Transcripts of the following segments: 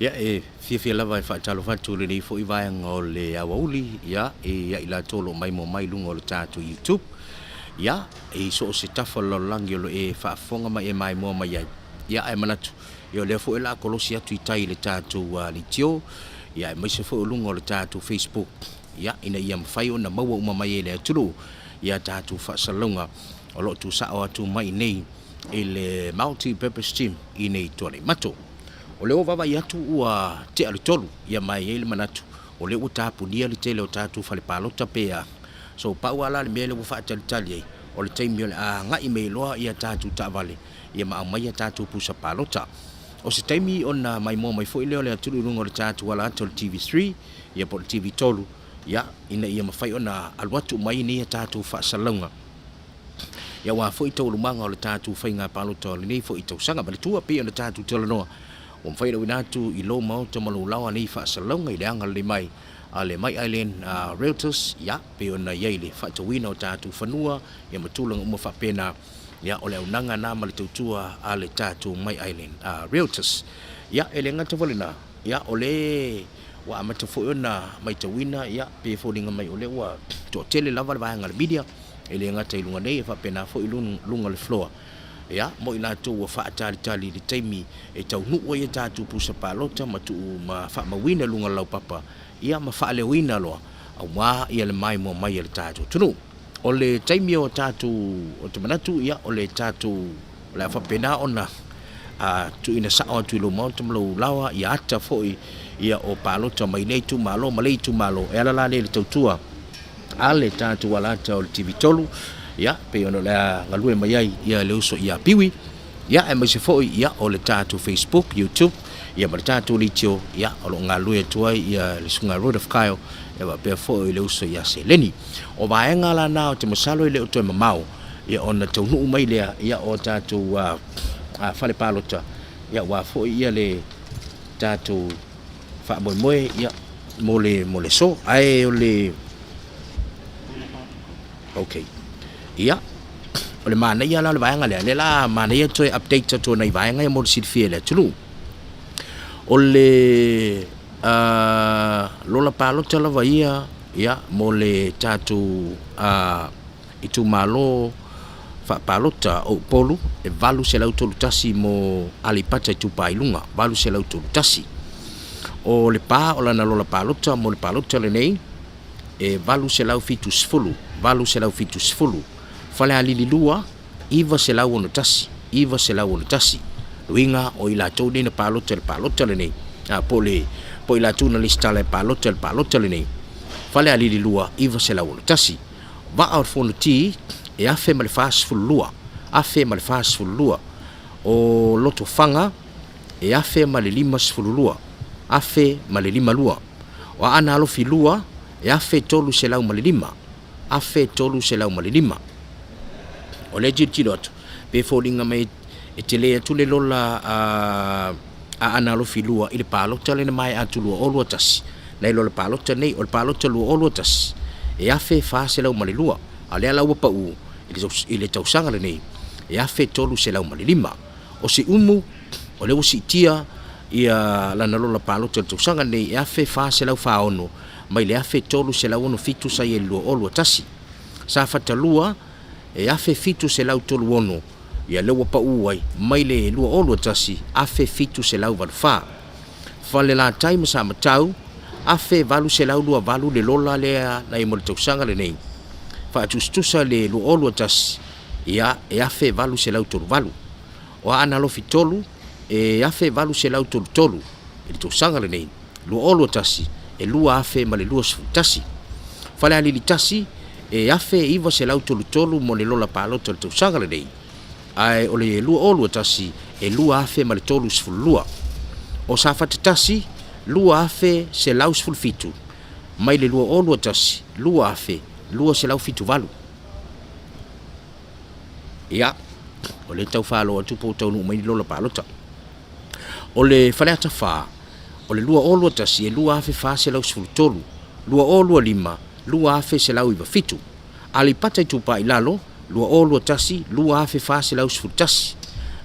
Ia, e fiafia lava e faatalofa atu i lenei foi vaega o le aoauli, ia, ia i latou o lo o maimoa mai i luga o le tatou YouTube, ia, i so o se tafa o le lalolagi o lo o e faafofoga ma e maimoa mai ai. Ia, ae manatu, ia o lea foi o le a kolosi atu i tai i le tatou leitio, ia, aemaise foi o luga o le tatou Facebook, ia, ina ia mafai ona maua uma mai e le atunuu ia tatou faasalalauga o lo o tuusao atu mai i inei i le Multi Purpose Gym i inei i Tuanaimato. O lea ua vaavaai atu ua tea le 3, ia ma e i ai le manatu o lea ua tapunia le tele o tatou fale palota pe a. So pau lava la le mea lea ua faatalitali ai, o le taimi o le a agai mai loa ia tatou taavale ia ma aumai a tatou pusa palota. O se taimi ona maimoa mai foi lea o le atunuu i luga o le tatou ala ata o le TV3 ia po o le TV3 ia ina ia mafai ona alu atu uma ai nei a tatou faasalalauga ia aua foi taualumaga o le tatou faiga palota o lenei foi tausaga. Manatua pei ona tatou talanoa, ua mafai ona auina atu i lou maota ma lou laoa nei faasalalauga i le agalelei mai a le My Island Realtors, ia, pei ona i ai le faatauina o tatou fanua, ia ma tulaga uma faapena, ia, o le auaunaga na ma le tautua a le tatou My Island Realtors. Ia, e le gata foi lena, ia, o le ua amata foi ona matauina, ia, pei e foliga mai o lea ua toatele lava le vaega a le media, E le gata i luga nei, e faapena foi i luga o le floor. Ia, mo i latou ua faatalitali i le taimi e taunuu ai a tatou pusa palota ma tuu ma faamauina i luga o le laupapa, ia ma faaleoina loa, aua ia le maimoa mai a le tatou atunuu. O le taimi o tatou, ou te manatu, ia, o le tatou, o le a faapena ona a tuuina sao atu i lou maota ma lou laoa, ia ata foi ia o palota mai lea itumalo ma lea itumalo, e ala la lea i le tautua a le tatou alata o le TV3, ia, pei ona o le a galue mai ai ia le uso ia Piwi, ia, aemaise foi ia o le tatou Facebook, YouTube, ia ma le tatou leitio, ia, o lo o galulue atu ai ia le susuga Rudolph Kyle, ia faapea foi le uso ia Seleni. O vaega la na ou te masalo e le o toe mamao, ia ona taunuu mai lea ia o tatou fale palota, ia aua foi ia le tatou faamoemoe ia mo le mo le aso. Ae o le okay. Ia, o le manaia la o le vaega lea, lea la manaia toe update atu o nai vaega ia mo le silafia e le atunuu. O le lola palota lava ia, ia mo le tatou itumalo faapalota o Upolu e 831 mo Aleipata Itupa i Luga, 831. O Lepa o lana lola palota mo le palota lenei e 870, 870. Falealili 2, 961, 961. Luiga o i latou nei na palota i le palota lenei, a po o le po o i latou na lesitala e palota i le palota lenei. Falealili 2, 961. Vaa o le Fonoti e 1042, 1042. O Lotofaga e 1052, 1052. O Aana Alofi 2 e 1305, 1305. O lea e tilotilo atu, pe foliga mai e tele atu le lola a Aana Alofi 2 i le palota lea na maea atu 2021, nai lo le palota nei, o le palota 2021 e 1402, a o lea la ua pau i le tausaga lenei e 1305. O Siumu, o lea ua siitia ia lana lola palota i le tausaga lenei e 1446 mai le 1367 sa i ai i le 2021. Safata 2 e 1736, ia lea ua pau ai mai le 2021, 1784. Falelatai ma Samatau, 1828 le lola lea na i mo le tausaga lenei. Faatusatusa le 2021, ia e 1838. O Aana Alofi 3, e 1833 i le tausaga lenei, 2021, e 2021. Falealili 1, e 1933 mo le lola palota o le tausaga lenei, ae o le 2021 e 2032. O Safata 1, 2117 mai le 2021, 2278. Ia, o lea e tau faaloa atu po o taunuu mai ni lola palota. O le Faleata 4, o le 2021 e 2413, 2025, 2197. Aleipata Itupa i Lalo, 2021, 2411,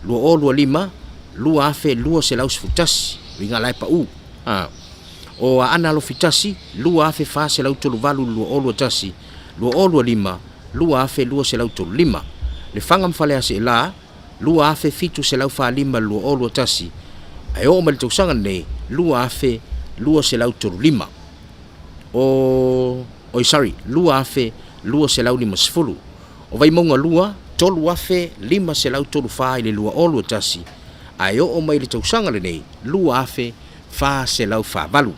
2025, 2211. Uiga la e pau. A. O Aana Alofi 1, 2438 i le 2021, 2025, 2235. Lefaga ma Faleaseela, 2745 i le 2021, ae oo mai le tausaga lenei, 2235. O, oi sorry, 2250. O Vaimauga 2, 3534 i le 2021, ae oo mai le tausaga lenei, 2448.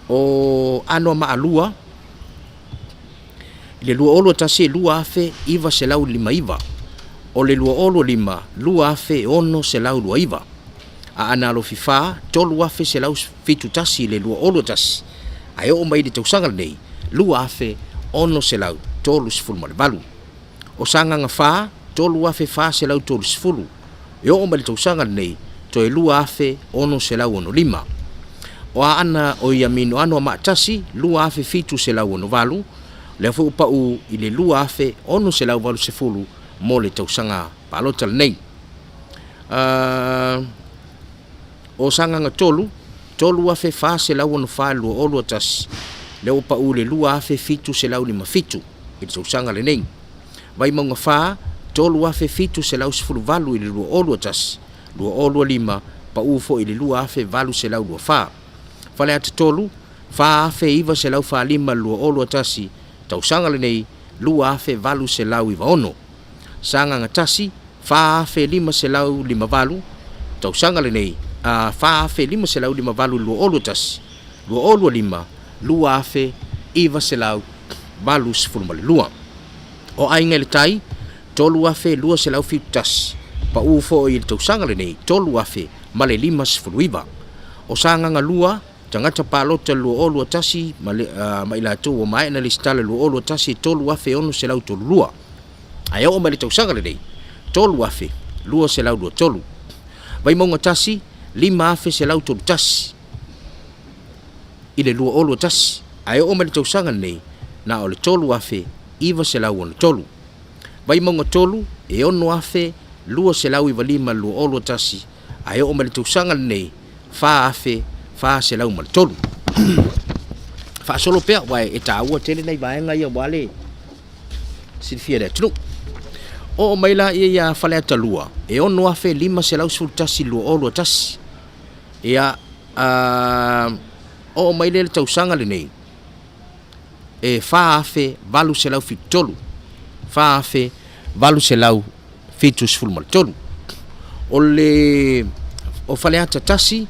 O Anoamaa 2, i le 2021 e 2959, o le 2025, 2629. Aana Alofi 4, 3171 i le 2021, ae oo mai i le tausaga lenei, 2638. O Sagaga 4, 3430, e oo mai le tausaga lenei, toe 2665. O Aana o ia Minoano a 1, 2768, lea foi ua pau i le 2680 mo le tausaga palota lenei. O Sagaga 3, 3464 i le 2021, lea ua pau i le 2757 i le tausaga lenei. Vaimauga 4, 3718 i le 2021, 2025, pau foi i le 2824. Faleata 3, 4945 i le 2021, tausaga lenei, 2896. Sagaga 1, 4558, tausaga lenei, 4558 i le 2021, 2025, 2982. O Aiga i le Tai, 3271, pau foi i le tausaga lenei, 3059. O Sagaga 2, tagata palota 2021 ma, le, ma i latou ua maea na lesitala 2021, 3632. Ae oo mai le tausaga lenei, 3223. Vaimauga 1, 5131 i le 2021, ae oo mai le tausaga lenei, na o le 3963. Vaimauga 3, e 6295 i le 2021, ae oo mai le tausaga lenei, 4403. Faasolo pea, aua e taua tele nai vaega ia aua le silafia e le atunuu. Oo mai la ia ia Faleata 2, e 6,511 i le 2021. Ia, oo mai lea i le tausaga lenei, e 4,873, 4,873. O le o Faleata 1,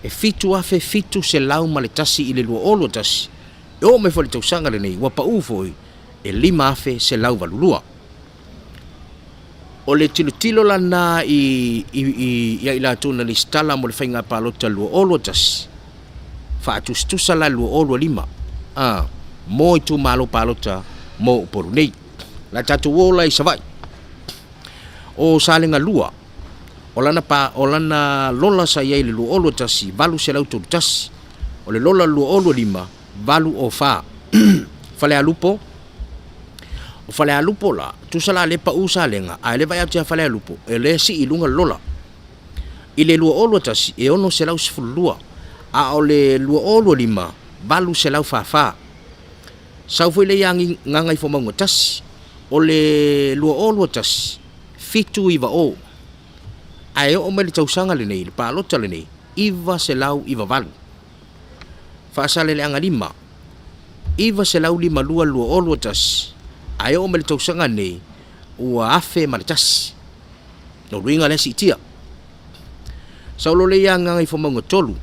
e 7,701 i le 2021, e oo mai foi i le tausaga lenei, ua pau foi e 5,182. O le tilotilo la lena i, i, i, ia i latou na lesitala mo le faiga palota 2021, faatusatusa la 2025, a, mo itumalo palota mo Upolu nei. O le a tatou o la i Savaii. O Salega 2, o lana, pa, o lana lola sa i ai i le 2021, 831. O le lola 2025, 804. Falealupo, o Falealupo la, tusa la le pau Salega, ae le vaai atu ia Falealupo, e le sii i luga le lola. I le 2021, e 612, a o le 2025, 844. Sau foi lea ia Gagaifomauga 1, o le 2021, 790. Ae oo mai le tausaga lenei, le palota lenei, 998. Faasaleleaga 5, 952 2021, ae oo mai le tausaga lenei, ua 1001. Lona uiga lea siitia. Sau loa lea ia Gagaifomauga 3,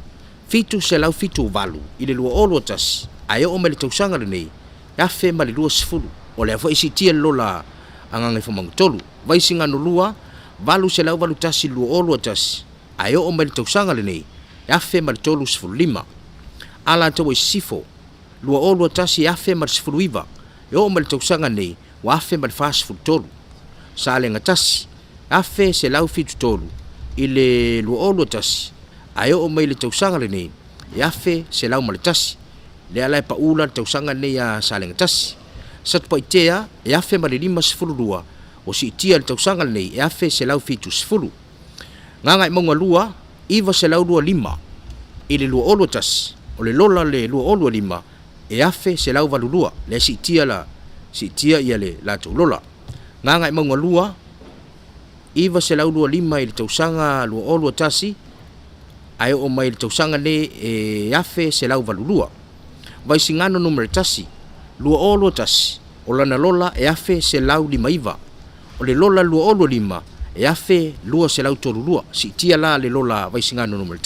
778 i le 2021, ae oo mai le tausaga lenei, 1020. O lea foi e siitia le lola a Gagaifomauga 3. Vaisigano 2, 881 i le 2021, ae oo mai le tausaga lenei, 1035. Alataua i Sisifo, 2021, 1019, e oo mai le tausaga nei, ua 1043. Salega 1, 1173 i le 2021, ae oo mai le tausaga lenei, e 1101. Lea la e pau la le tausaga lenei ia Salega 1. Satupaitea, e 1052, ua siitia i le tausaga lenei, e 1170. Gagaemauga 2, 925. I le 2021, o le lola le 2025 e 1,182, lea e siitia la, siitia ia le latou lola. Gagaemauga 2, 925 i le tausaga 2021, ae oo mai i le tausaga nei e 1,182. Vaisigano 1, 2021, o lana lola e 1,159. O le lola 2025 e 1,232, siitia la le lola Vaisigano 1.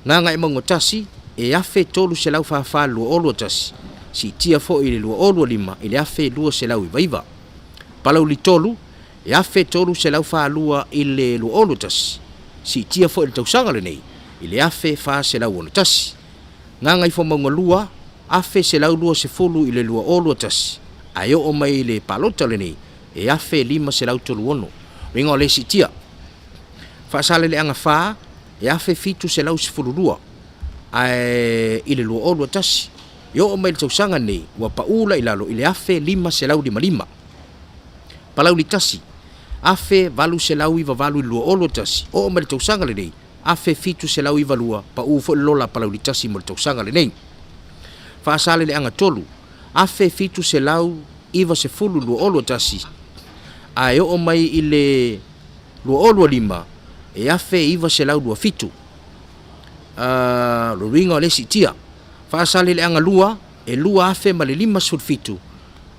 Gagaemauga 1, e 1,344 i le 2021, siitia foi i le 2025 i le 1,299. Palauli 3, e 1,342 i le 2021, siitia foi i le tausaga lenei i le 1,461. Gagaifomauga 2, 1,120 i le 2021, ae oo mai i le palota lenei e 1,536. Uiga o le siitia. Faasaleleaga 4, e 1,712 ae i le 2021, e oo mai i le tausaga lenei ua pau la i lalo i le 1,555. Palauli 1, 1,898 i le 2021, oo mai i le tausaga lenei, 1,792, pau foi le lola a Palauli 1 mo le tausaga lenei. Faasaleleaga 3, 1,790 i le 2021, ae oo mai i le 2025, e 1,927. O le uiga o lea siitia. Faasaleleaga 2, e 2,057,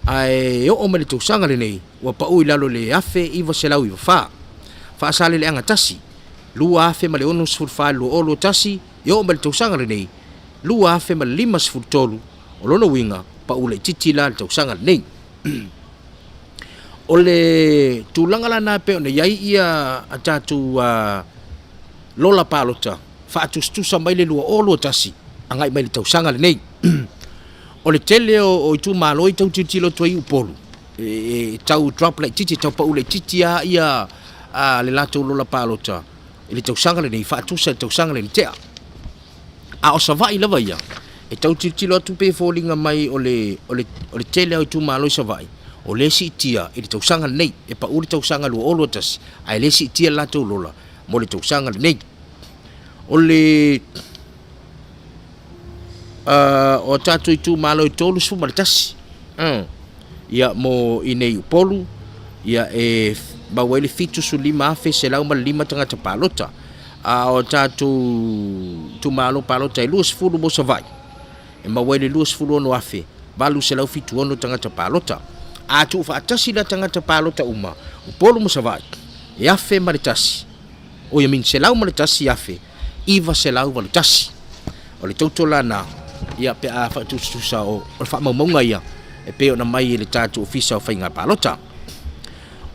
ae oo mai le tausaga lenei ua pau i lalo i le 1,994. Faasaleleaga 1, 2064 i le 2021, e oo mai le tausaga lenei, 2053, o lona uiga, pau laitiiti la le tausaga lenei. O le tulaga la lena e pei ona i ai ia a tatou lola palota faatusatusa mai le 2021 agai mai le tausaga lenei. O le tele o itumalo e tau tilotilo atu ai i Upolu, e tau drop laitiiti, e tau pau laitiiti lava ia le latou lola palota i le tausaga lenei faatusa i le tausaga lea na tea. A o Savaii lava ia, e tau tilotilo atu pei e foliga mai o le, o le, o le tele o itumalo i Savaii, o lea e siitia i le tausaga lenei, e pau le tausaga 2021, ae le siitia le latou lola mo le tausaga lenei. O le o tatou itumalo e 31, ia mo i nei Upolu, ia e maua ai le 75,105 tagata palota. A o tatou itumalo palota e 20 mo Savaii, e maua ai le 26,876 tagata palota. A tuufaatasi la tagata palota uma, Upolu ma Savaii, e 1,001, oi I mean 101,981. O le total la na, ia pe a faatusatusa o le faamaumauga ia e pei ona mai i le tatou Ofisa o Faiga Palota.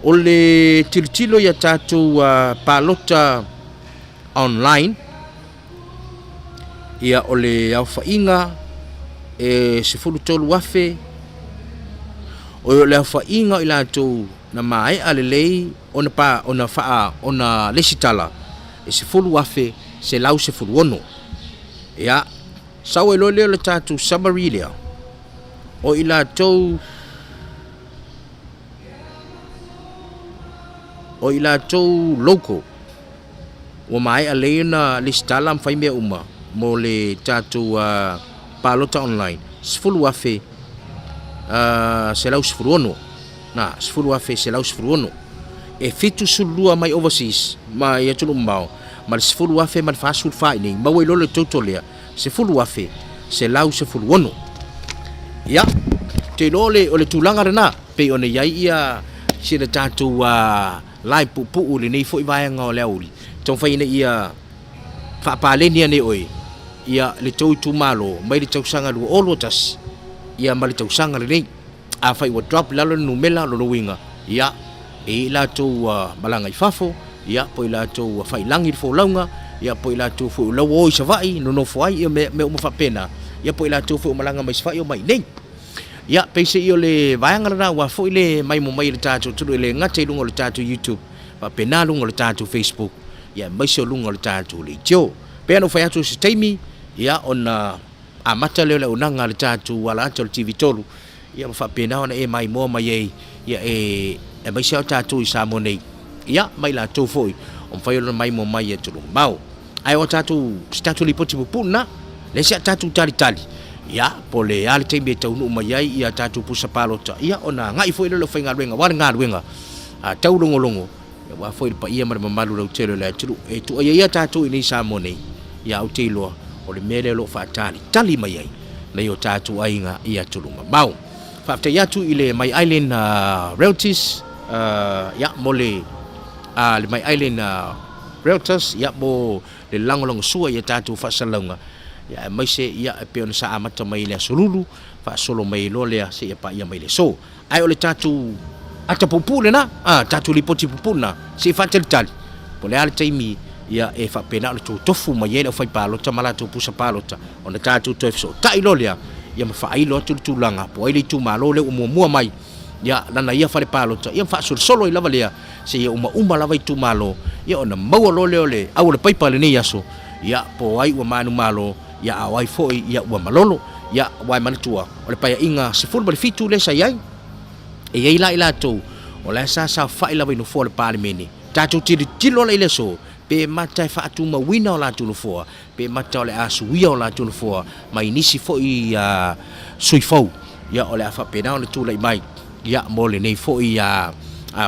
O le tilotilo ia tatou palota online, ia o le aofaiga e 13,000, o le aofaiga o i latou na maea lelei ona pa ona faa ona lesitala e 10,116. Ia, sau ai loa lea o le tatou summary lea, o i latou o i latou local ua maea lelei ona lesitala ma fai mea uma mo le tatou palota online, 10,116. Na, 10,116. E 72 mai overseas, mai atunuu mamao, ma le 10,044 i inei, maua ai loa le total lea, 10,116. Ia, ou te iloa o le tulaga lena, pei ona i ai ia si na tatou live puupuu i lenei foi vaega o le aoauli, taumafai ina ia faapaleni ane oe ia le tou itumalo mai le tausaga 2021 ia ma le tausaga lenei. Afai ua drop i lalo le numera, o lona uiga, ia, e i ai latou ua malaga i fafo, ia, po o i latou ua faiilagi le folauga, ia, po o i latou foi o la ua o i Savaii nonofo ai, ia, mea uma faapena, ia, po o i latou foi ua malaga mai Savaii omai i inei. Ia, peiseai o le vaega lena aua foi le maimoa mai e le tatou atunuu e le gata i luga o le tatou YouTube, faapena luga o le tatou Facebook, ia, aemaise o luga o le tatou leitio. Pei ona ou fai atu o se taimi, ia, ona amata lea o le auaunaga a le tatou alaata o le TV3, ia ma faapena ona e maimoa mai ai, ia e aemaise lava o tatou i Samoa nei, ia ma i latou foi o mafai ona maimoa mai i atunuu mamao. Ae o tatou, se tatou lipoti pupuu lena, lea se a tatou talitali, ia, po o le a le taimi e taunuu mai ai ia tatou pusa palota, ia, ona agai foi lea o le aufaigaluega, aua le galuega a taulogologo, aua foi le paia ma le mamalu lautele o le atunuu. E tuuaia ia tatou i inei i Samoa nei, ia ou te iloa, o le mea lea o lo o faatalitali mai ai nai o tatou aiga i atunuu mamao. Faafetai atu i le My Island Realties, ia, mo le, le My Island Realtors, ia, mo le lagolagosua i a tatou faasalalauga, ia, aemaise, ia, e pei ona sa amata mai i le Aso Lulu, faasolo mai ai loa lea seia paia mai le aso. Ae o le tatou ata puupuu lena, a, tatou lipoti puupuu lena, se i faatalitali, po o le a le taimi, ia, e faapena ona totofu mai ai le aufaipalota ma latou pusa palota, ona tatou toe fesootai loa lea, ia ma faailo atu le tulaga, po o ai le itumalo lea ua muamua mai, ia, lana ia fale palota, ia ma faasolosolo ai lava lea, seia umauma lava itumalo, ia ona maua loa lea o le au o le paipa i lenei aso, ia, po o ai ua manumalo, ia a o ai foi ia ua malolo. Ia, aua e manatua, o le Paeaiga 17 lea sa i ai, e i ai la i latou o la e sa saofai lava i nofoa o le Palemene, tatou tilotilo la i le aso, pe mata e faatumauina o latou nofoa, pe mata o le a suia o latou nofoa mai nisi foi sui fou, ia o le a faapena ona tulai mai, ia mo lenei foi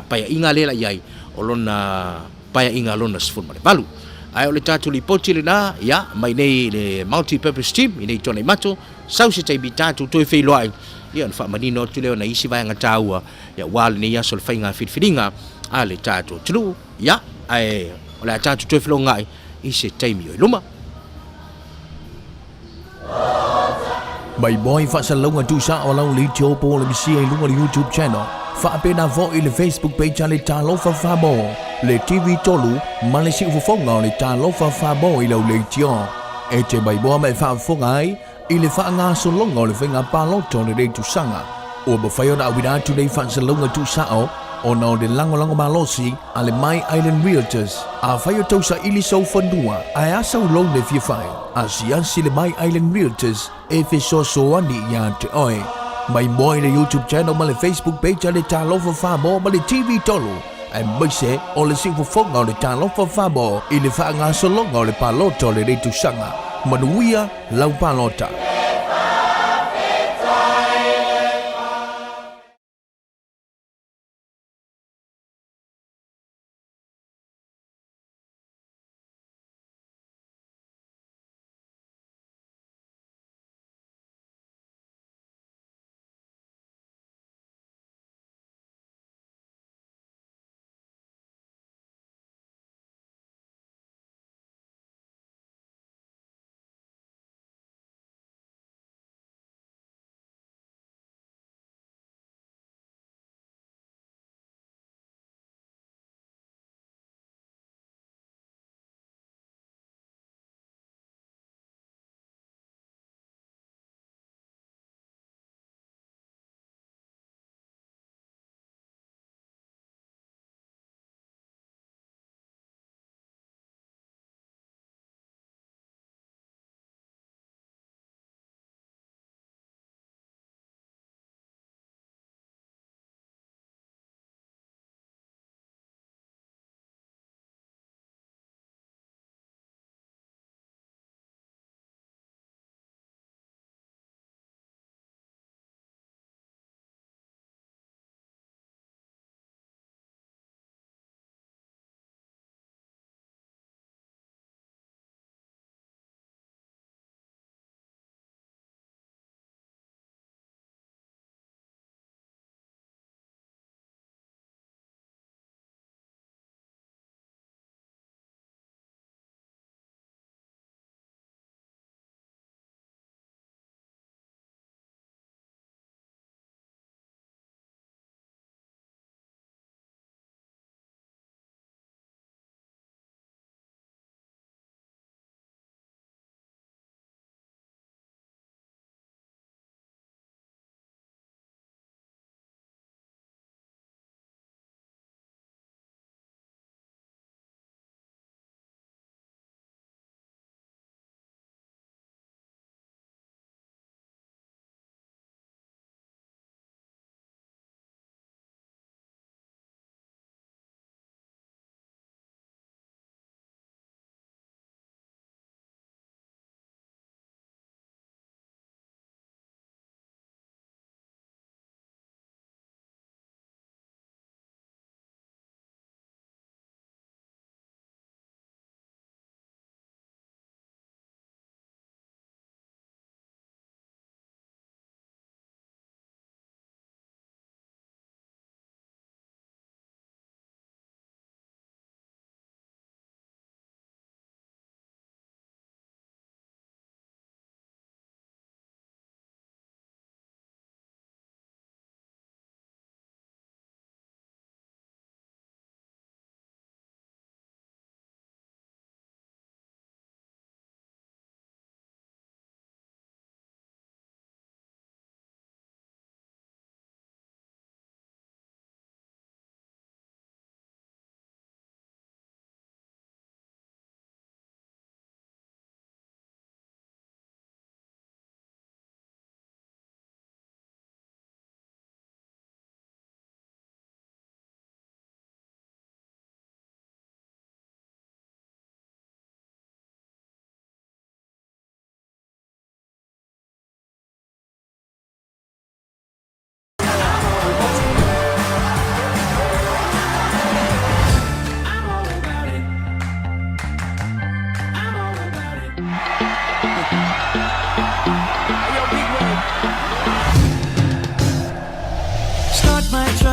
Paeaiga lea la i ai, o lona Paeaiga lona 18. Ae o le tatou lipoti lena, ia, mai nei i le Multi Purpose Team, i nei Tuanaimato, sau se taimi tatou toe feiloai, ia ona faamanino atu lea o nai isi vaega taua, ia aua lenei aso o le faiga filifiliga a le tatou atunuu, ia, ae o le a tatou toe felogai i se taimi o i luma. Mai boy faasalalauga tuusao a lau leitio po o le misia i luga o le YouTube channel, faapena foi le Facebook page a le Talofa Samoa, le TV 3 ma le siufofoga o le Talofa Samoa i lau leitio. E te maimoa ma e faafofoga ai i le faagasologa o le faiga palota o lenei tausaga. Ua mafai ona auina atu nei faasalalauga tuusao ona o le lagolago malosi a le My Island Realtors. Afai o tau saili sou fanua ae a sau loan e fia fai, asiasi le My Island Realtors e fesoasoani ia te oe. Maimoa i le YouTube channel ma le Facebook page a le Talofa Samoa ma le TV 3, aemaise o le siufofoga o le Talofa Samoa i le faagasologa o le palota o lenei tausaga. Manuia lau palota!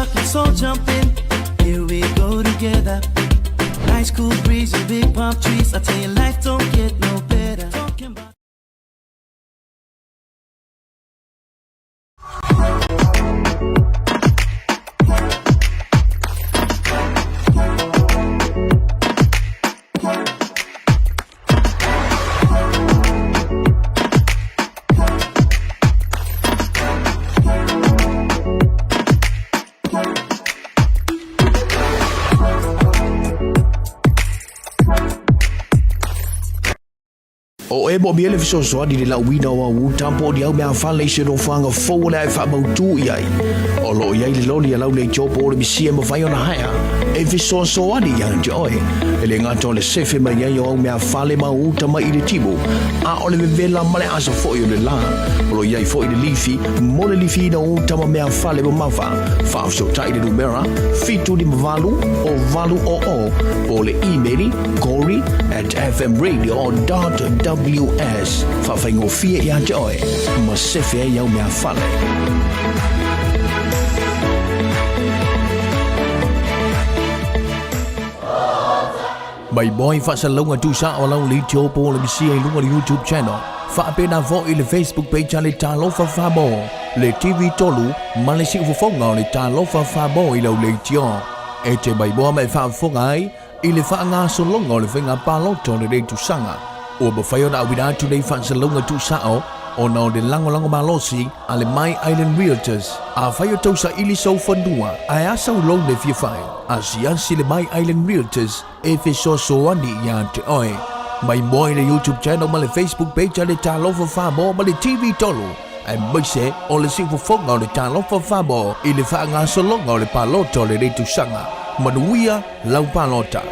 rock, let's all jump in. Here we go together. Nice cool breeze and big palm trees. I tell you, life don't get no better. Talking about. O e mo bia le fesoasoani i le lauina o au uta po o ni au meafale i se nofoaga fou o le a e faamautū i ai. O lo o i ai le loli a lau leitio po o le misia e mafai ona haea e fesoasoani ia te oe. E le gata o le sefe mai ai o au meafale ma au uta mai i le timu, a o le vevela ma le asa foi o le la. O lo o i ai foi le lifi mo le lifiina o uta ma meafale mamafa. Faafesootai i le numera 758 o 800 po o le imeli corey@fmradio.ws. Faafaigofie ia te oe ma sefe ai au meafale. Mai moi faasalalauga tuusao a lau leitio po o le misia i luga o le YouTube channel, faapena foi i le Facebook page a le Talofa Famo, le TV tolu ma le siufofoga o le Talofa Famo i lau leitio. E te maimoa ma e faafofoga ai i le faagasologa o le faiga palota o lenei tausaga. Ua mafai ona auina atu nei faasalalauga tuusao ona o le lagolago malosi a le My Island Realtors. Afai o tau saili sou fanua ae a sau loan e fia fai, asiasi le My Island Realtors e fesoasoani ia te oe. Maimoa i le YouTube channel ma le Facebook page a le Talofa Samoa ma le TV tolu, aemaise o le siufofoga o le Talofa Samoa i le faagasologa o le palota o lenei tausaga. Manuia lau palota!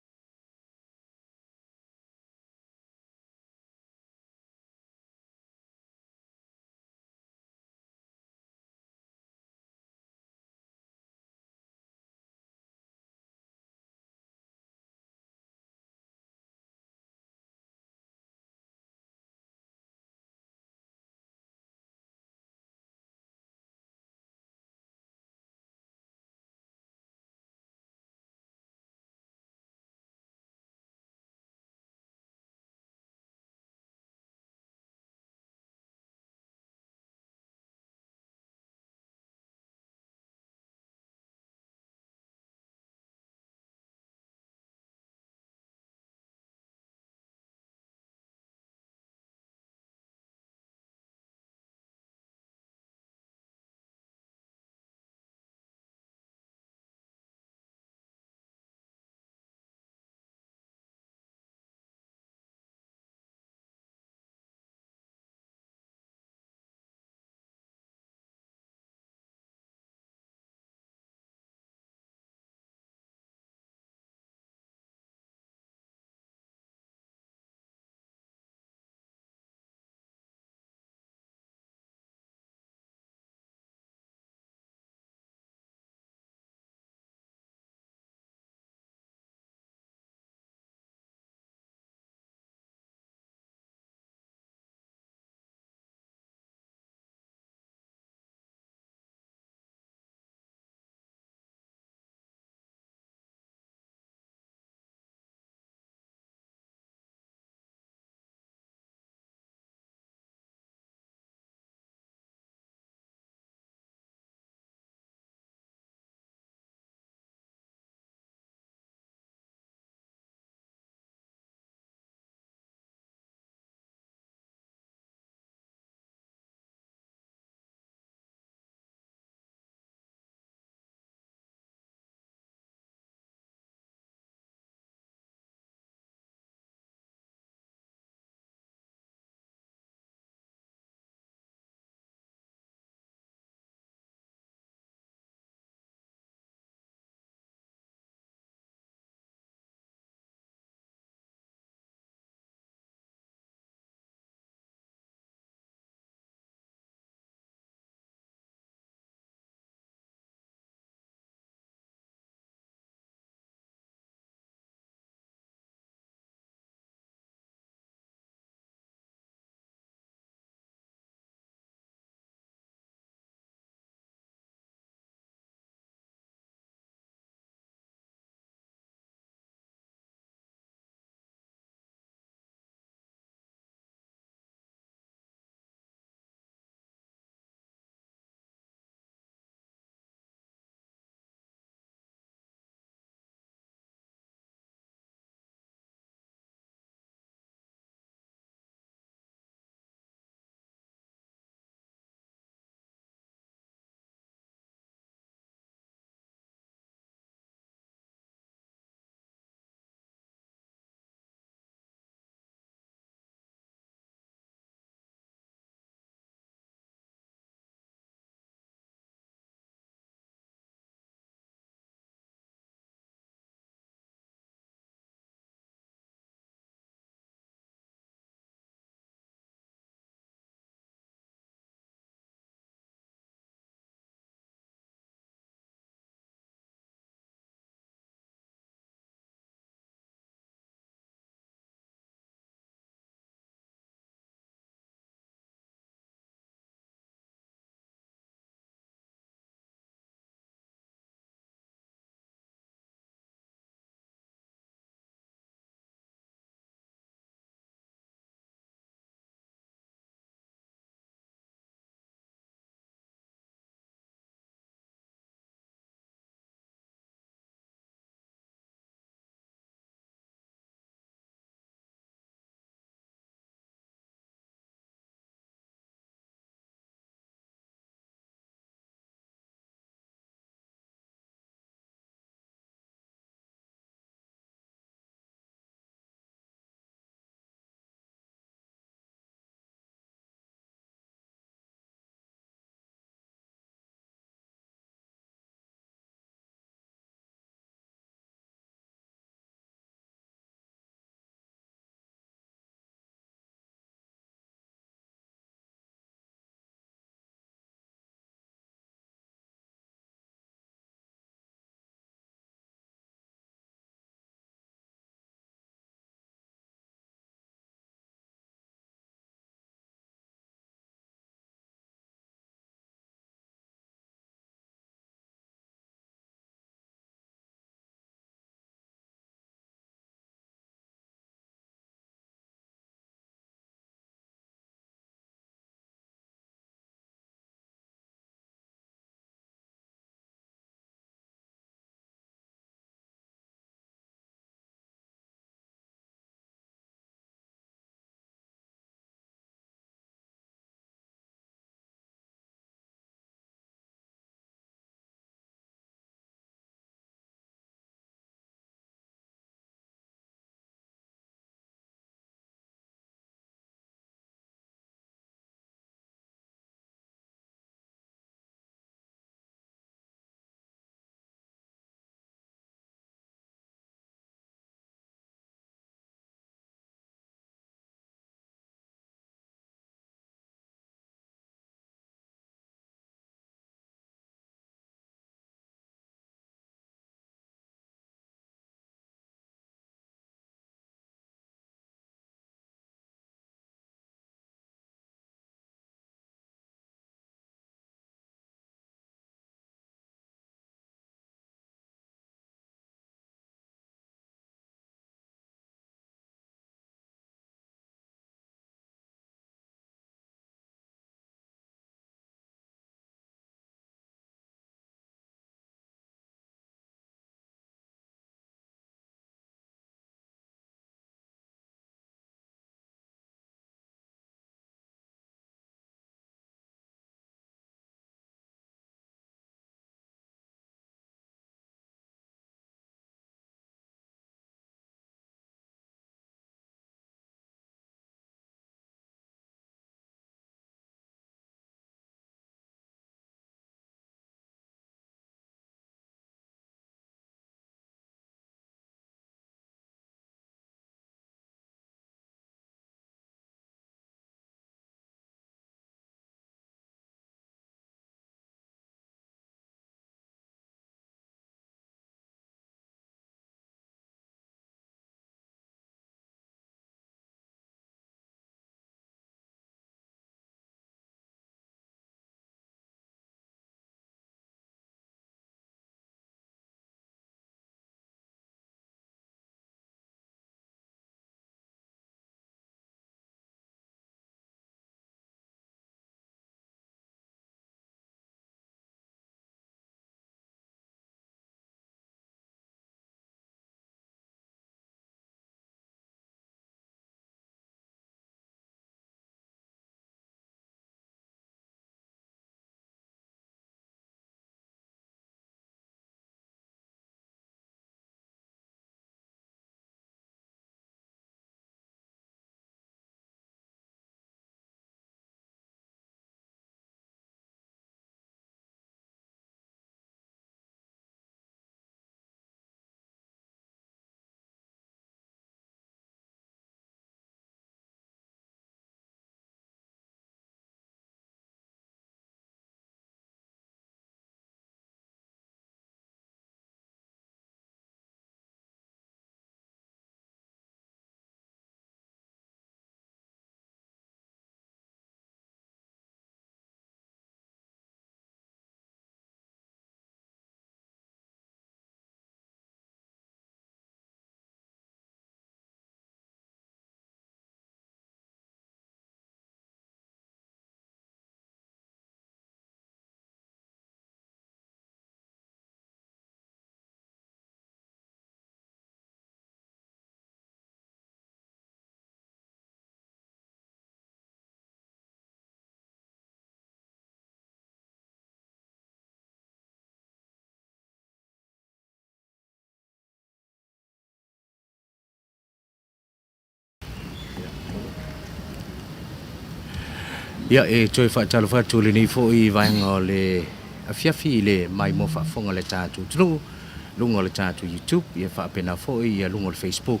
Ia, e toe faatalofa atu i lenei foi vaega o le afiafi i le maimoa faafofoga a le tatou atunuu i luga o le tatou YouTube, ia faapena foi ia luga o le Facebook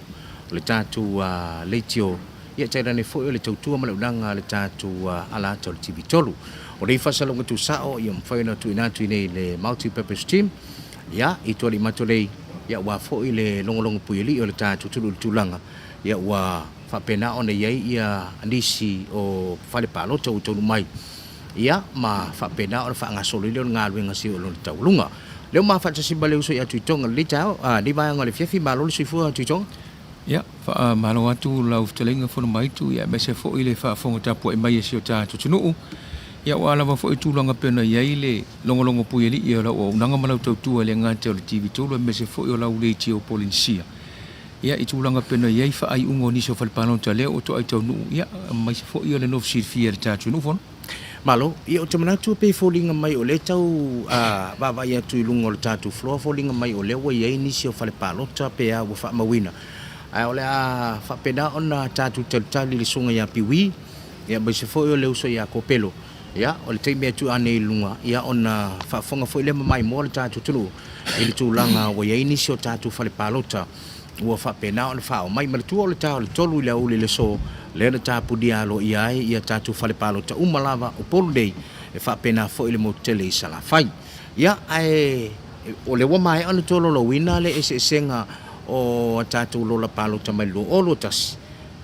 o le tatou leitio, ia tainane foi o le tautua ma le auaunaga a le tatou alaata o le TV3. O nei faasalalauga tuusao ia mafai ona tuuina atu i inei i le Multi Purpose Gym, ia, i Tualimato nei, ia aua foi le logologo puialii o le tatou atunuu i le tulaga ia ua faapena ona i ai ia nisi o fale palota ua taunuu mai, ia ma faapena ona faagasolo ai lea o le galuega seia oo i lona taualuga. Lea ua mafaatasi ma le uso ia Tuitoga i lenei taeao, a, lenei vaega o le afiafi, malo le soifua Tuitoga. Ia, faamalo atu lau fetalaiga Fonomaitu, ia aemaise foi le faafofoga tapuai mai a si o tatou atunuu. Ia ua lava foi tulaga pei ona i ai le logologo puialii o lau auaunaga ma lau tautua i le gata o le TV3 aemaise foi o lau leitio Polenisia. Ia, i tulaga pei ona i ai faaiuga o nisi o fale palota lea ua toai taunuu, ia, aemaise foi o le nofo silafia e le tatou nuu fono. Malo. Ia, ou te manatu pei e foliga mai o lea e tau vaavaai atu i luga o le tatou floor, foliga mai o lea ua i ai nisi o fale palota pe a ua faamauina. Ae o le a faapena ona tatou talitali i le susuga ia Piui, ia aemaise foi o le uso ia Kopelo. Ia, o le taimi e tuu ane i luga, ia ona faafofoga foi lea ma maimoa le tatou atunuu i le tulaga ua i ai nisi o tatou fale palota ua faapena ona faaoo mai. Manatua o le ta o le 3 i le aoauli i le aso, lea na tapunia aloaia ai ia tatou fale palota uma lava o Upolu nei, e faapena foi le motu tele i Salafai. Ia, ae o lea ua maea ona tolaulauina le eseesega o a tatou lola palota mai le 2021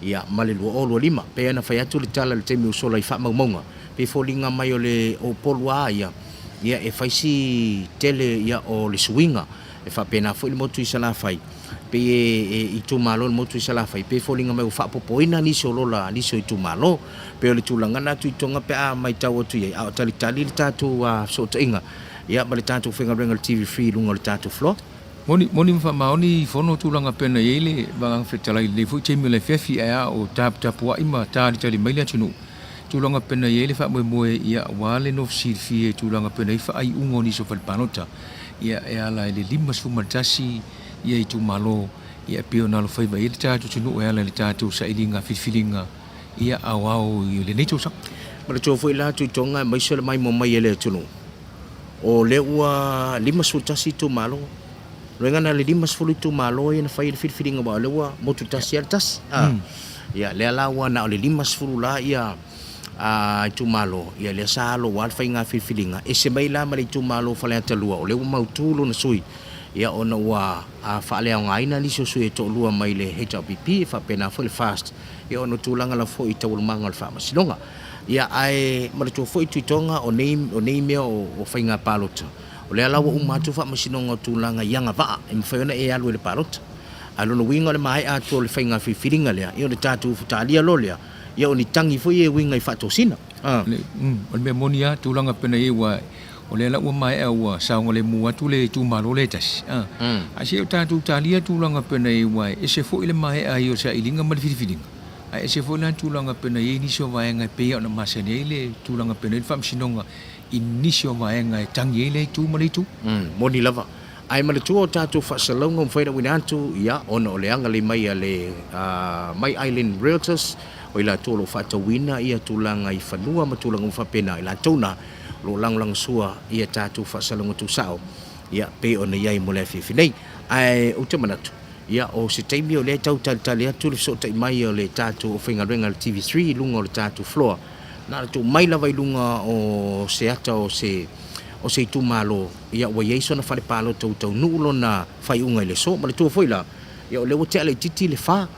ia ma le 2025. Pei ona fai atu le tala i le taimi ua sola i faamaumauga, pei e foliga mai o le o Upolu lava ia, ia e fai si tele ia o le suiga. E faapena foi le motu i Salafai, pei e itumalo le motu i Salafai, pei e foliga mai ua faaopoopoina nisi o lola a nisi o itumalo. Pei o le tulaga lena Tuitoga pe a matau atu i ai, a o talitali le tatou fesootaiga ia ma le tatou faigaluega o le TV Free i luga o le tatou floor. Moni, moni ma faamaoni fono tulaga pei ona i ai le Vaega Fetalai i lenei foi taimi o le afiafi ae a o taputapuai ma talitali mai le atunuu, tulaga pei ona i ai le faamoemoe ia aua le nofo silafia i tulaga pei ona i ai faaiuga o nisi o fale palota. Ia e ala i le 51 ia itumalo ia e pei ona alofaiva i ai le tatou atunuu e ala i le tatou sailiga filifiliga ia aoao i lenei tausaga. Manatua foi la Tuitoga aemaise o le maimoa mai e le atunuu, o lea ua 51 itumalo, lona uiga na o le 50 itumalo ia na fai ai le filifiliga aua o lea ua motu tasi lava le tasi. Ia lea la ua na o le 50 la ia itumalo, ia lea sa alo aua le faiga filifiliga, ese mai la ma le itumalo o Faleata 2, o lea ua mautu lona sui, ia ona ua faaleaogaina nisi o sui e toalua mai le HRPP, e faapena foi le FAST, ia ona o tulaga lava foi i taualumaga o le faamasinoga. Ia ae manatua foi Tuitoga, o nei, o nei mea o faiga palota, o lea la ua uma atu faamasinoga o tulaga i agavaa e mafai ona e alu ai i le palota. Ae o lona uiga o le maea atu o le faiga filifiliga lea, ia ona tatou ufutalia loa lea, Ia o ni tagi foi ia e uiga i faatosina. A. O le mea moni lava, tulaga pei ona i ai aua o lea la ua maea ua saogalemu atu le itumalo lea e tasi. A. Ae se i o tatou talia tulaga pei ona i ai aua e ese foi le maea ai o le sailiga ma le filifiliga, ae ese foi la tulaga pei ona i ai nisi o vaega e pei ona masani ai le tulaga pei ona i ai le faamasinoga i nisi o vaega e tagi ai lea itu ma lea itu. Moni lava. Ae manatua o tatou faasalalauga ua mafai ona auina atu, ia, ona o le agalelei mai a le My Island Realtors, o i latou o lo o faatauina ia tulaga i fanua ma tulaga uma faapena, i latou na o lo o lagolagosua ia tatou faasalalauga tuusao, ia, pei ona i ai mo le afiafi nei. Ae ou te manatu, ia, o se taimi o lea e tau talitali atu le fesootai mai o le tatou aufaigaluega a le TV3 i luga o le tatou floor, na ona tuu mai lava i luga o se ata o se o se itumalo, ia ua i ai sona fale palota ua taunuu lona faaiuga i le aso. Manatua foi la, ia o lea ua tea laitiiti le fa,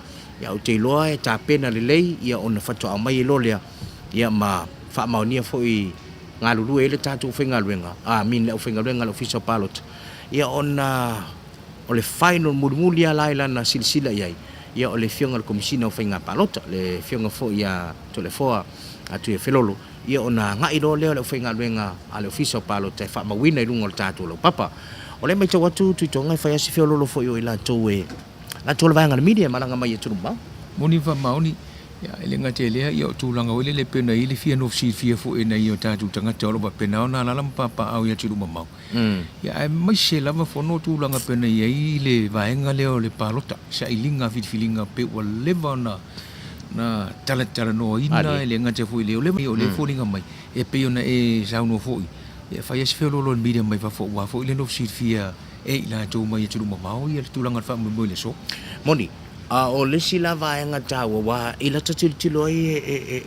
ia ou te iloa e tapena lelei ia ona faatoa aumai ai loa lea, ia ma faamaonia foi galulue ai le tatou aufaigaluega, I mean le aufaigaluega a le Ofisa o Palota, ia ona o le final mulimuli lava la i lana silasila i ai, ia o le Afioga i le Komesina o Faiga Palota, le Afioga foi ia Toleafoa Tuiafelolo, ia ona agai loa lea o le aufaigaluega a le Ofisa o Palota e faamauina i luga o le tatou laupapa. O lea e matau atu Tuitoga e fai lava si feoloolo foi o i latou e latou o le vaega a le media e malaga mai i atunuu mamao. Moni ma faamaoni, ia, e le gata i lea, ia o tulaga foi lele e pei ona i ai le fia nofo silafia foi e nai o tatou tagata o lo o faapena ona alaala ma papaaao i atunuu mamao. Ia, aemaise lava fono tulaga pei ona i ai le vaega lea o le palota, sailiga filifiliga pei ua leva ona Na talatalanoaina e le gata foi i le o lea e foliga mai e pei ona e saunoa foi, e fai lava si feoloolo o le media mai fafo aua foi le nofo silafia e i latou mai atunuu mamao le tulaga o le faamoemoe i le aso. Moni, a o le isi la vaega taua, aua i lata tilotilo ai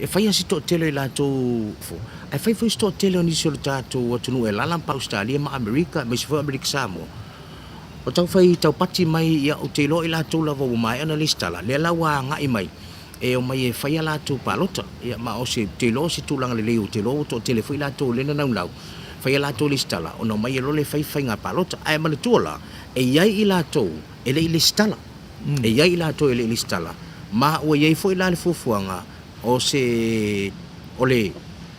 e fai lava si toatele o i latou fo, ae fai foi si toatele o nisi o le tatou atunuu e alaala ma Ausetalia ma Amerika aemaise foi o Amerika Samoa, o taufai taupati mai, ia, ou te iloa o i latou lava ua maea ona lesitala, lea la ua agai mai e omai e fai a latou palota. Ia, ma o se, ou te iloa o se tulaga lelei, ou te iloa ua toatele foi latou lea na naunau, fai a latou lesitala, ona omai ai loa lea e fai faiga palota. Ae manatua la, e i ai i latou e le i lesitala, e i ai i latou e le i lesitala, ma ua i ai foi la le fuafuaga o se, o le,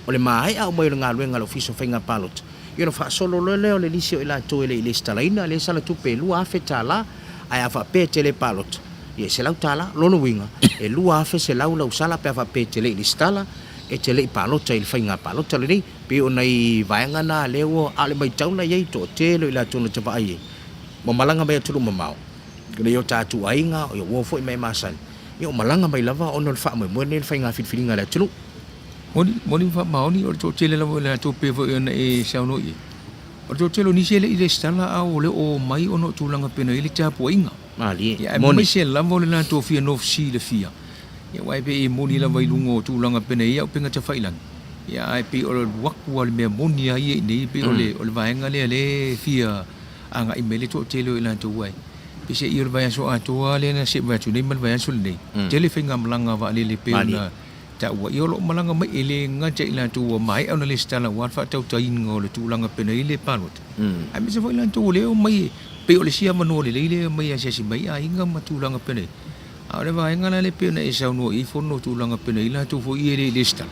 o le maea mai o le galuega a le Ofisa o Faiga Palota, Ia ona faasolo loa lea o le lisi o i latou e le i lesitalaina lea sala tupe e $2,000, ae a faapea e te le palota, ia e $100. Lona uiga, e $2,100 lau sala pe a faapea e te le i lesitala, e te le i palota i le faiga palota lenei. Pei o nai vaega na lea ua, a o le matau la i ai, toatele o i latou na te vaai ai, ua malaga mai atunuu mamao, i o tatou aiga, o uo foi ma e masani, ia ua malaga mai lava ona o le faamoemoe lenei i le faiga filifiliga a le atunuu. Moni, moni ma faamaoni, o le toatele lava o i latou pei foi ona e saunoa i ai, o le toatele o nisi e le i resitala a o le oo mai ona o tulaga pei ona i ai le tapuaiga. Malie, Ia, moni. aemaise lava o le latou fia nofo silafia, ia aua e pei e moni lava i luga o tulaga pei ona i ai auupega tafailagi, ia ae pei o le alu atu lava o le mea moni lava ia i inei, pei o le, o le vaega lea lea e fia agai mai ai le toatele o i latou ai. Peiseai o le vaiaso atoa lava lea na se'i mai atu nei ma le vaiaso lenei, tele faigamalaga a vaalele pei ona Taua, ia o lo o malaga mai e le gata i latou ua maea ona lesitala aua le faatautaiga o le tulaga pei ona i ai le palota, aemaise foi latou o lea e omai e pei o le isi avanoa lelei lea e omai e asiasi mai ai aiga ma tulaga pei ona i ai. A o le vaega la lea pei ona e saunoa i ai Fono tulaga pei ona i ai latou foi ia e le i lesitala,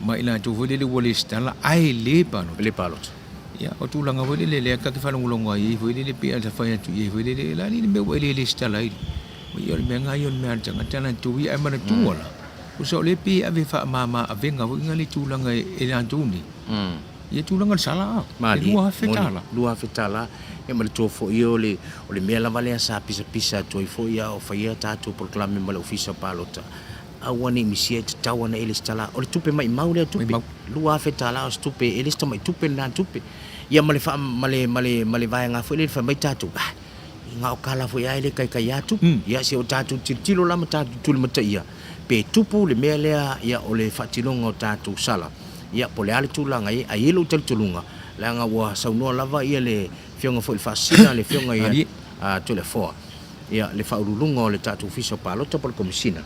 ma i latou foi lele ua lesitala ae le palota. Le palota. Ia, o tulaga foi lele lea ta te faalogologo ai foi lele pei ona fai atu i ai foi lele, o le a le mea ua e le lesitala ai? Ia o le mea lena ia o le mea a le tagata latou ia, ae manatua la, tusa o lea pei e ave faamama avega foi lena le tulaga e latou nei, ia tulaga o le sala a, e $2,000. $2,000, ia manatua foi o le o le mea lava lea sa pisapisa atu ai foi a o faia tatou polokalame ma le Ofisa o Palota, aua ne i misia e tatau ona e lesitala, o le tupe maimau lea tupe, $2,000 o se tupe, e le se tamai tupe lena tupe. Ia ma le faa ma le ma le ma le vaega foi lea fai mai tatou, ah, na o kala foi lava e le taitai atu. Ia se o tatou tilotilo la ma tatou tulimataia, pe tupu le mea lea, ia o le faatinoga o tatou sala, ia po o le a le tulaga e i ai. Ae i ai lou talitonuga, leaga ua saunoa lava ia le Afioga foi i le Faasisina, le Afioga ia Toleafoa, ia le Faauluuluga o le tatou Ofisa o Palota po o le Komesina,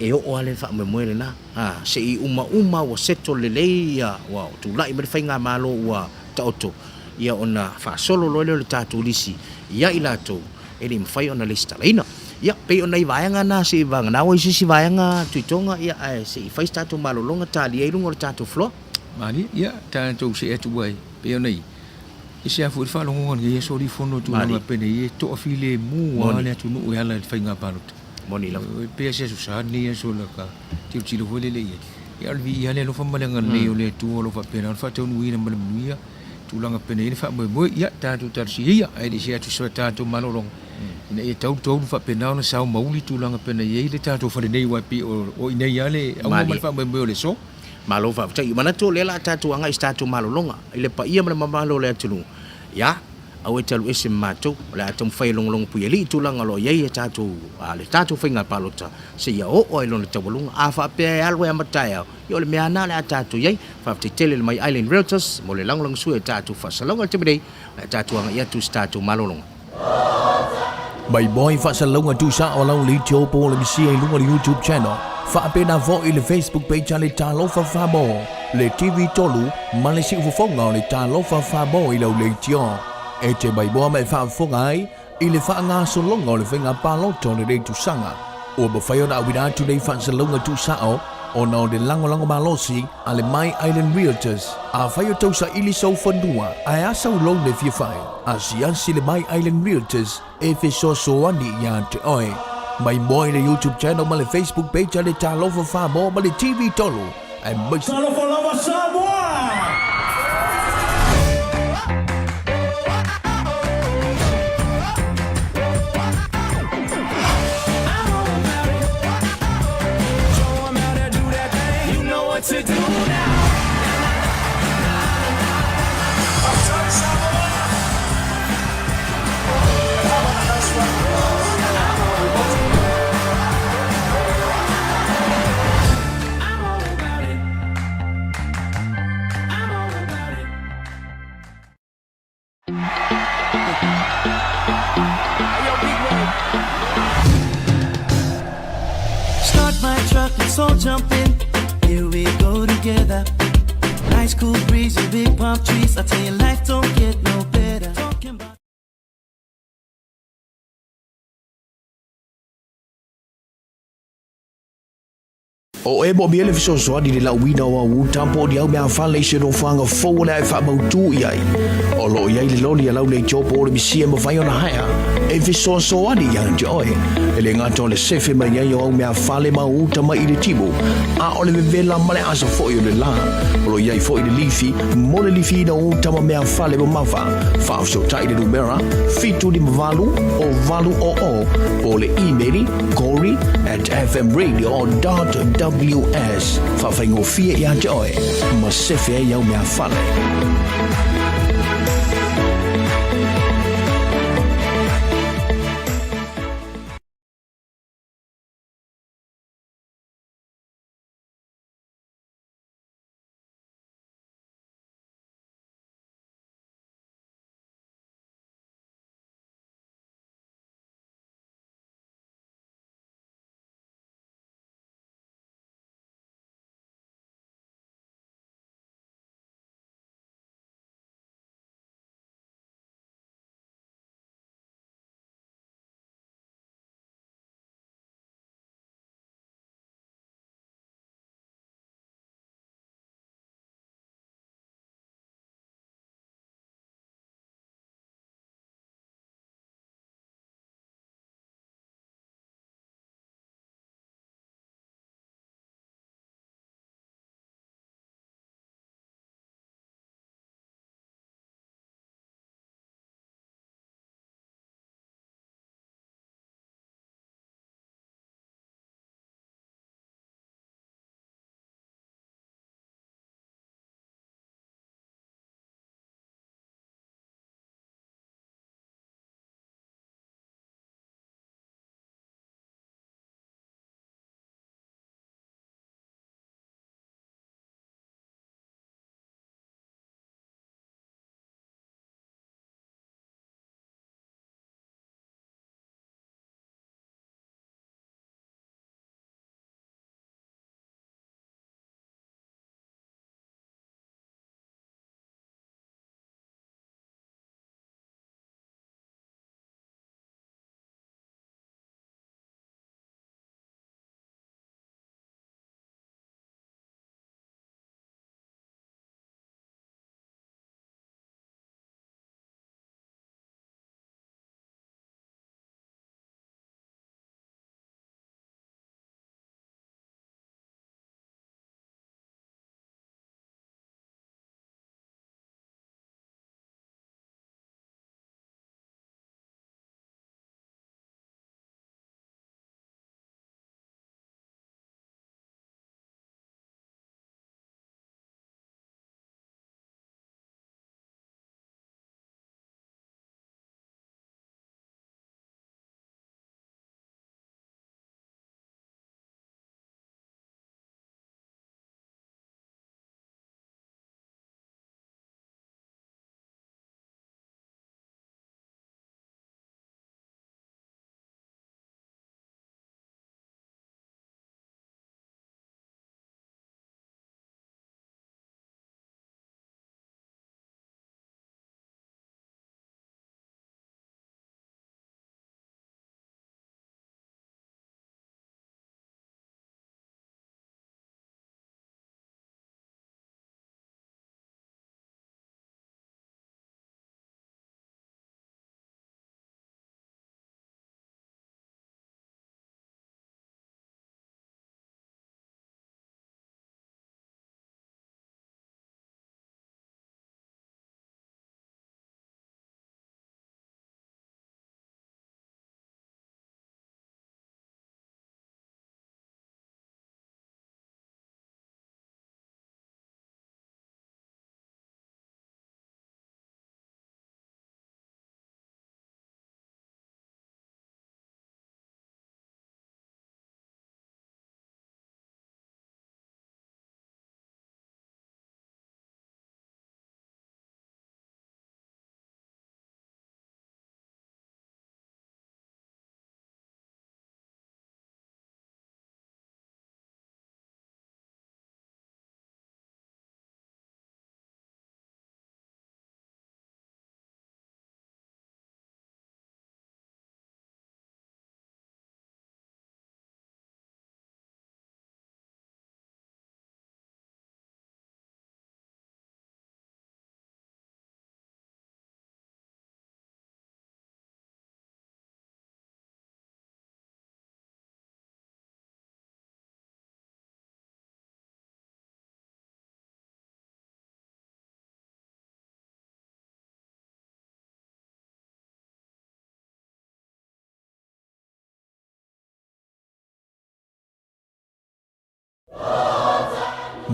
e oo lava le faamoemoe lena, a, se i umauma ua settle lelei ia, ua tulai mai le faigamalo ua taoto, ia ona faasolo loa lea o le tatou lisi ia i latou e le i mafai ona lesitalaina. Ia, pei o nai vaega na se i vagana ai se isi vaega Tuitoga, ia ae se i fai se tatou malologa talia i luga o le tatou floor. Malie, ia, tatou see atu ai, pei ona i ese lava foi le faalogoga i lenei aso alii fono i tulaga penei e toafilemu lava le atunuu e ala i le faiga palota. Moni lava. E pei lava se aso sa lenei aso la ka tilotilo foi lele i ai. Ia o le viia le alofa ma le agalelei o le Atua o lo o faapena ona faataunuuina ma le manuia tulaga penei le faamoemoe. Ia tatou talosia ia ae le i see atu i se tatou malologa ina ia tau taulu faapena ona sao ma uli tulaga penei ai le tatou fale nei aua e pei o i inei lava le auga ma le faamoemoe o le aso. Malo faafetai. Manatu o lea la a tatou agai i se tatou malologa i le paia ma le mamalu o le atunuu. Ia, aua e te alu ese ma matou, o le a taumafai e logologo puialii tulaga o lo o i ai tatou, le tatou faiga palota seia oo ai lona taualuga. A faapea e alu e ama taeao, ia o le mea lava lena o le a tatou i ai. Faafetai tele i le My Island Realtors mo le lagolagosua i a tatou faasalalauga i le taimi nei, o le a tatou agai atu i se tatou malologa. Mai moi faasalalauga tuusao a lau leitio po o le misia i luga o le YouTube channel, faapena foi le Facebook page a le Talofa Samoa, le TV 3 ma le siufofoga o le Talofa Samoa i lau leitio. E te maimoa ma e faafofoga ai i le faagasologa o le faiga palota o lenei tausaga. Ua mafai ona auina atu nei faasalalauga tuusao ona o le lagolago malosi a le My Island Realtors. Afai o tau saili sou fanua ae a sau loan e fia fai, asiasi le My Island Realtors e fesoasoani ia te oe. Mai moa i le YouTube channel ma le Facebook page a le Talofa Samoa ma le TV 3 aemaise. Talofa lava Samoa! Let's all jump in. Here we go together. Nice cool breeze and big palm trees. I tell you, life don't get no better. Talking about O e mo mea le fesoasoani le lauina o au uta po o ni au meafale i se nofoaga fou o le a e faamautū i ai. O lo o i ai le loli a lau leitio po o le misia e mafai ona haea e fesoasoani ia te oe. E le gata o le sefe mai ai o au meafale ma au uta mai i le timu, a o le vevela ma le asa foi o le la. O lo o i ai foi le lifi mo le lifiina o uta ma meafale mamafa. Faafesootai i le numera 758 o 800 po o le imeli corey at fmradio.ws. Faafaigofie ia te oe ma sefe ai au meafale.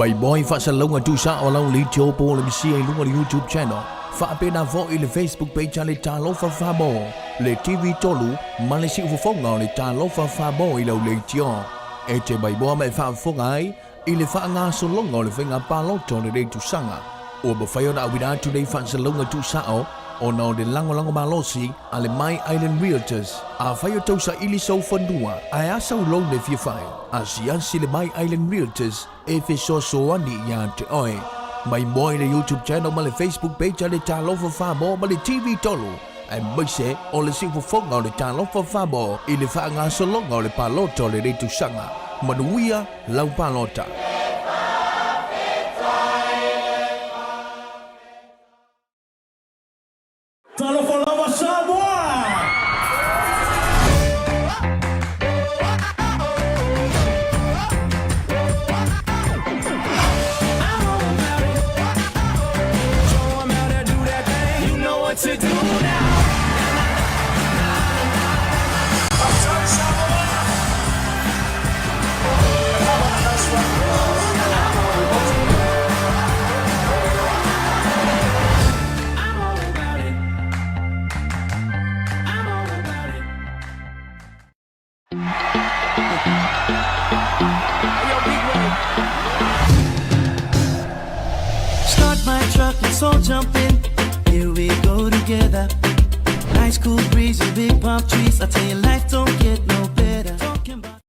Maimoa i faasalalauga tuusao a lau leitio po o le misia i luga o le YouTube channel, faapena foi le Facebook page a le Talofa Samoa, le TV 3 ma le siufofoga o le Talofa Samoa i lau leitio. E te maimoa ma e faafofoga ai i le faagasologa o le faiga palota o lenei tausaga. Ua mafai ona auina atu nei faasalalauga tuusao ona o le lagolago malosi a le My Island Realtors. Afai o tau saili sou fanua ae a sau loan e fia fai, asiasi le My Island Realtors e fesoasoani iā te oe. Maimoa i le YouTube channel ma le Facebook page a le Talofa Samoa ma le TV 3, aemaise o le siufofoga o le Talofa Samoa i le faagasologa o le palota o lenei tausaga. Manuia lau palota! Talofa lava Samoa! Start my truck, let's all jump in. Here we go together. Nice cool breeze and big palm trees. I tell you, life don't get no better. Talking about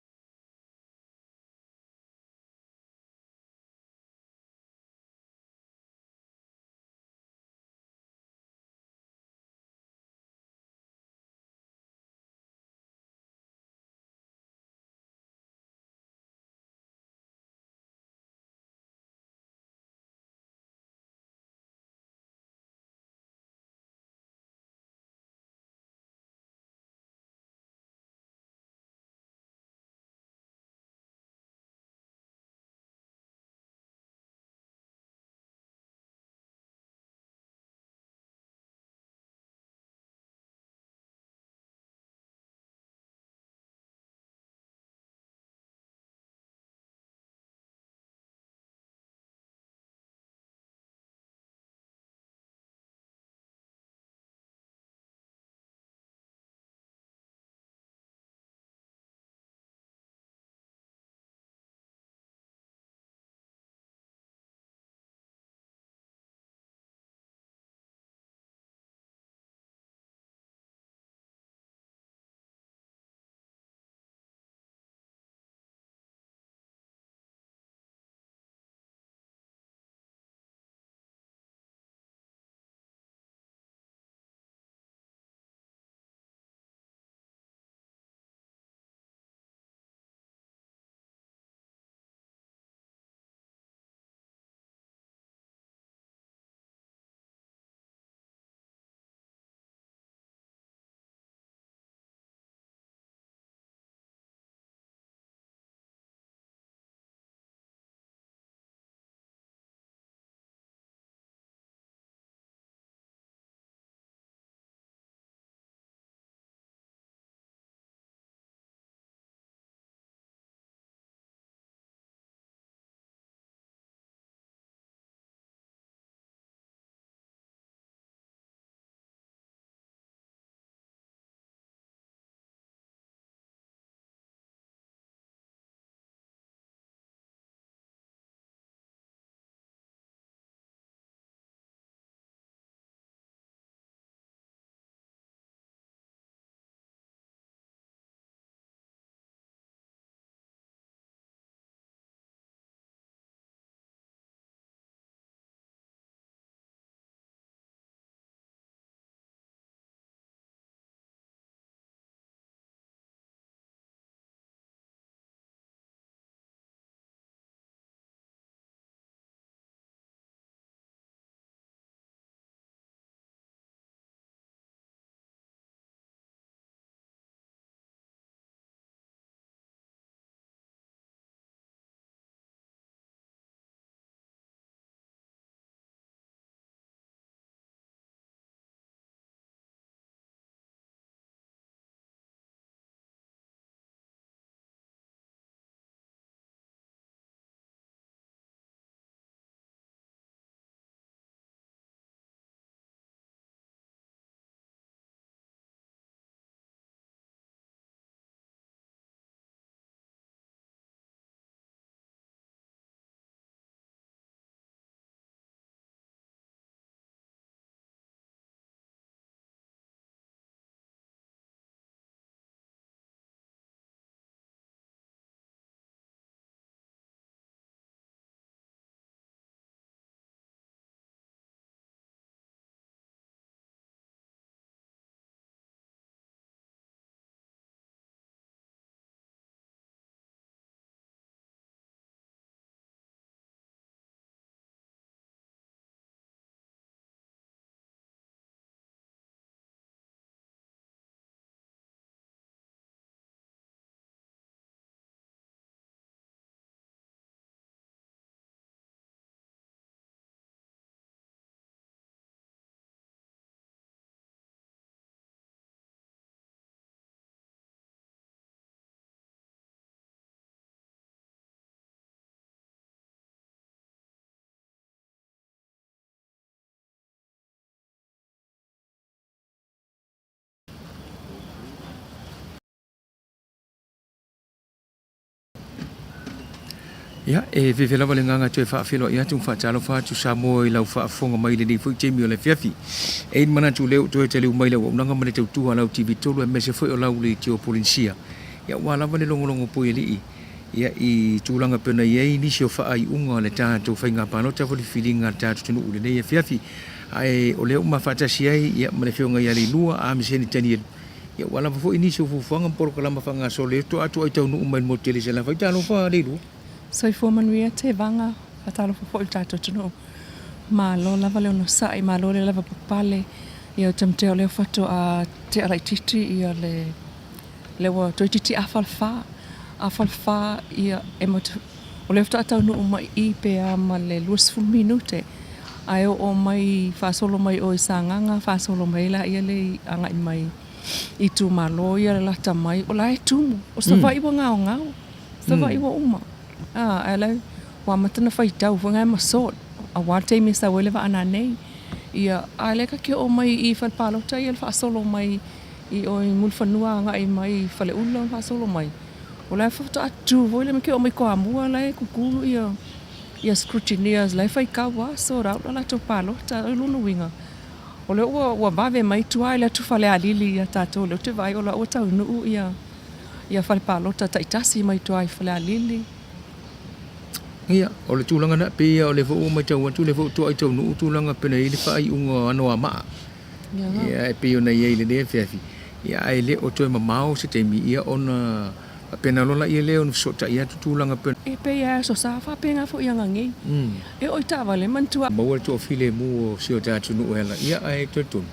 Ia, e fiafia lava le agaga e toe faafeiloai atu ma faatalofa atu Samoa i lau faafofoga mai i lenei foi taimi o le afiafi. E i ai le manatu o lea ua toe taliu mai le auaunaga ma le tautua a lau TV 3 aemaise foi o lau Leitio Polenisia. Ia, aua lava le logologo poialii ia, i tulaga pei ona i ai nisi o faaiuga o le tatou faiga palota po o le filifiliga a le tatou atunuu i lenei afiafi. Ae o lea ua ma faatasi ai ia, ma le Afioga ia Leilua Amiseni Tanielu, Ia ua lava foi nisi o fuafuaga ma polokalama faagasolo e toa atu ai taunuu mai le motu tele i Salafai. Talofa Leilua. Soifua manuia Tevaga, faatalofa foi i le tatou atunuu. Malo lava le onosai, malo le lavapapale. Ia ou te matea o lea faatoa tea laitiiti ia le lea ua toeitiiti afa le fa, afa le fa ia e mata o lea faatoa taunuu mai i i pe a ma le 20 minute ae oo mai faasolo mai o i Sagaga faasolo mai ai laia le agai mai i itumalo ia lalata mai o la e tumu o Savaii ua gaogao Savaii ua uma a ae la ua amata ona faitau foi na e masoa aua le taimi e sau ai le vaa nanei ia a lea ta te oo mai i fale palota ia le faasolo mai i o i Mulifanua agai mai i Faleula faasolo mai o la e faatoa tu foi le ma mai Toamua la e kuku ia ia scrutineers la e faitau lava sort out la latou palota. O lona uiga, o lea ua ua vave mai tua i le atu Falealili ia tatou lea ou te vaai o la ua taunuu ia ia fale palota taitasi mai tua i Falealili. Ia, o le tulaga lena, pei lava o lea foi ua matau atu, o lea foi ua toai taunuu tulaga pei ona i ai le faaiuga o Anoamaa. Ia, e pei ona i ai i lenei afiafi, ia, ae le o toe mamao se taimi, ia, ona faapena loa laia lea ona fesootai atu tulaga pei. E pei lava e aso sa faapena foi aga nei. E oo i taavale, manatua. Maua le toafilemu o si o ta atunuu e ala, ia, ae talitonu,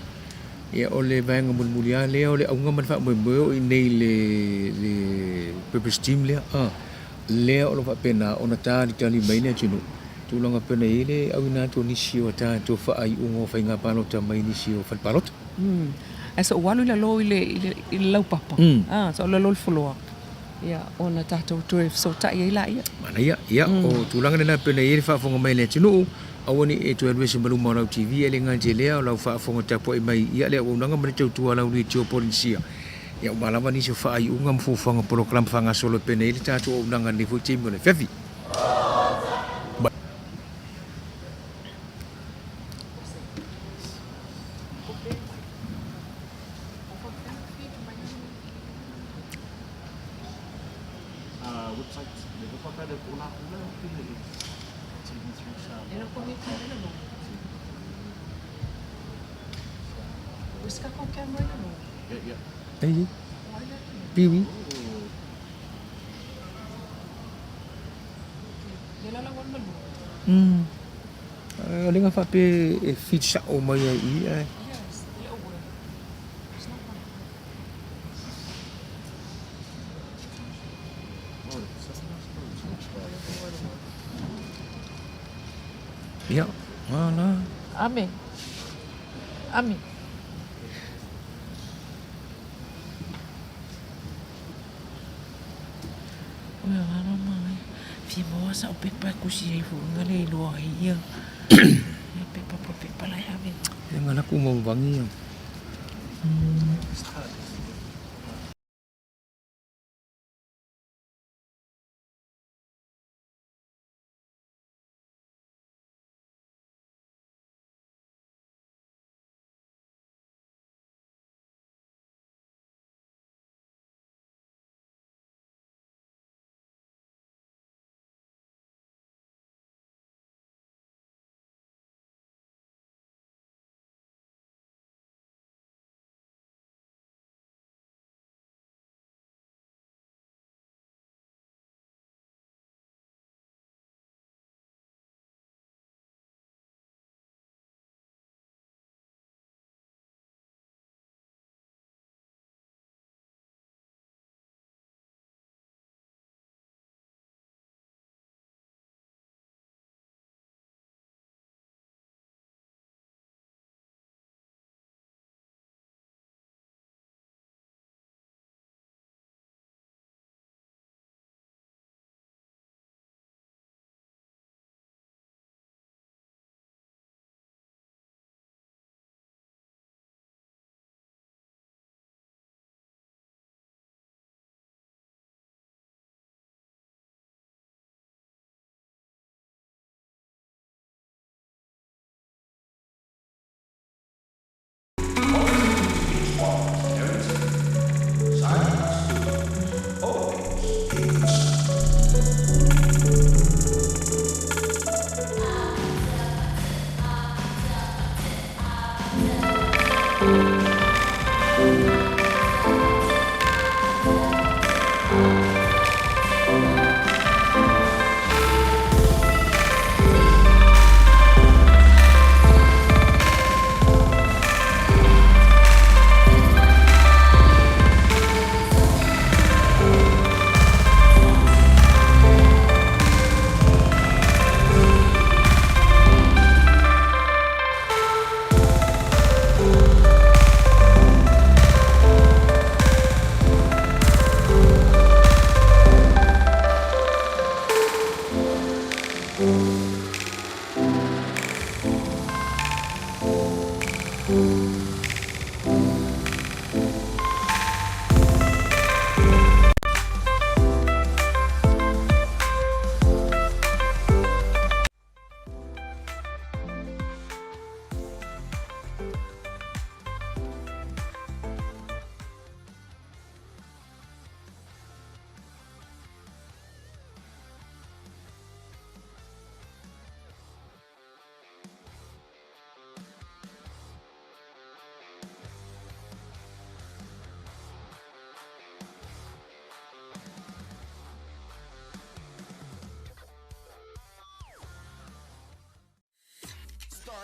ia, o le vaega mulimuli lava lea o le auga ma le faamoemoe o i inei i le, le purpose team lea, a, lea o lo o faapena ona talitali mai le atunuu. Tulaga pei ona i ai le auina atu o nisi o tatou faaiuga o faiga palota mai nisi o fale palota. Ae sa ou alu i lalo i le, i le laupapa, sa ou alu i lalo i le floor, ia, ona tatou toe fesootai ai laia. Manaia. Ia, o tulaga lena pei ona i ai le faafofoga mai a le atunuu, aua ne i e toe alu ese ma luma o lau TV, ae le gata i lea, o lau faafofoga tapuai mai ia le auaunaga ma le tautua a lau Leitio Polenisia. Ia, ua lava nisi o faaiuga ma fuafuaga polokalame faagasolo pei ona i ai le tatou auaunaga i lenei foi taimi o le afiafi. Piwi. O le ga faapea e feed sao mai ai i i ae. Ia, ala. Ame. Ame. Oi alo mai. Fia maua sa'u pepa e kusi ai foi nga le iloa ai ia. Ia pepa po pepa la e ave. Ia nga laku mau vangi ia.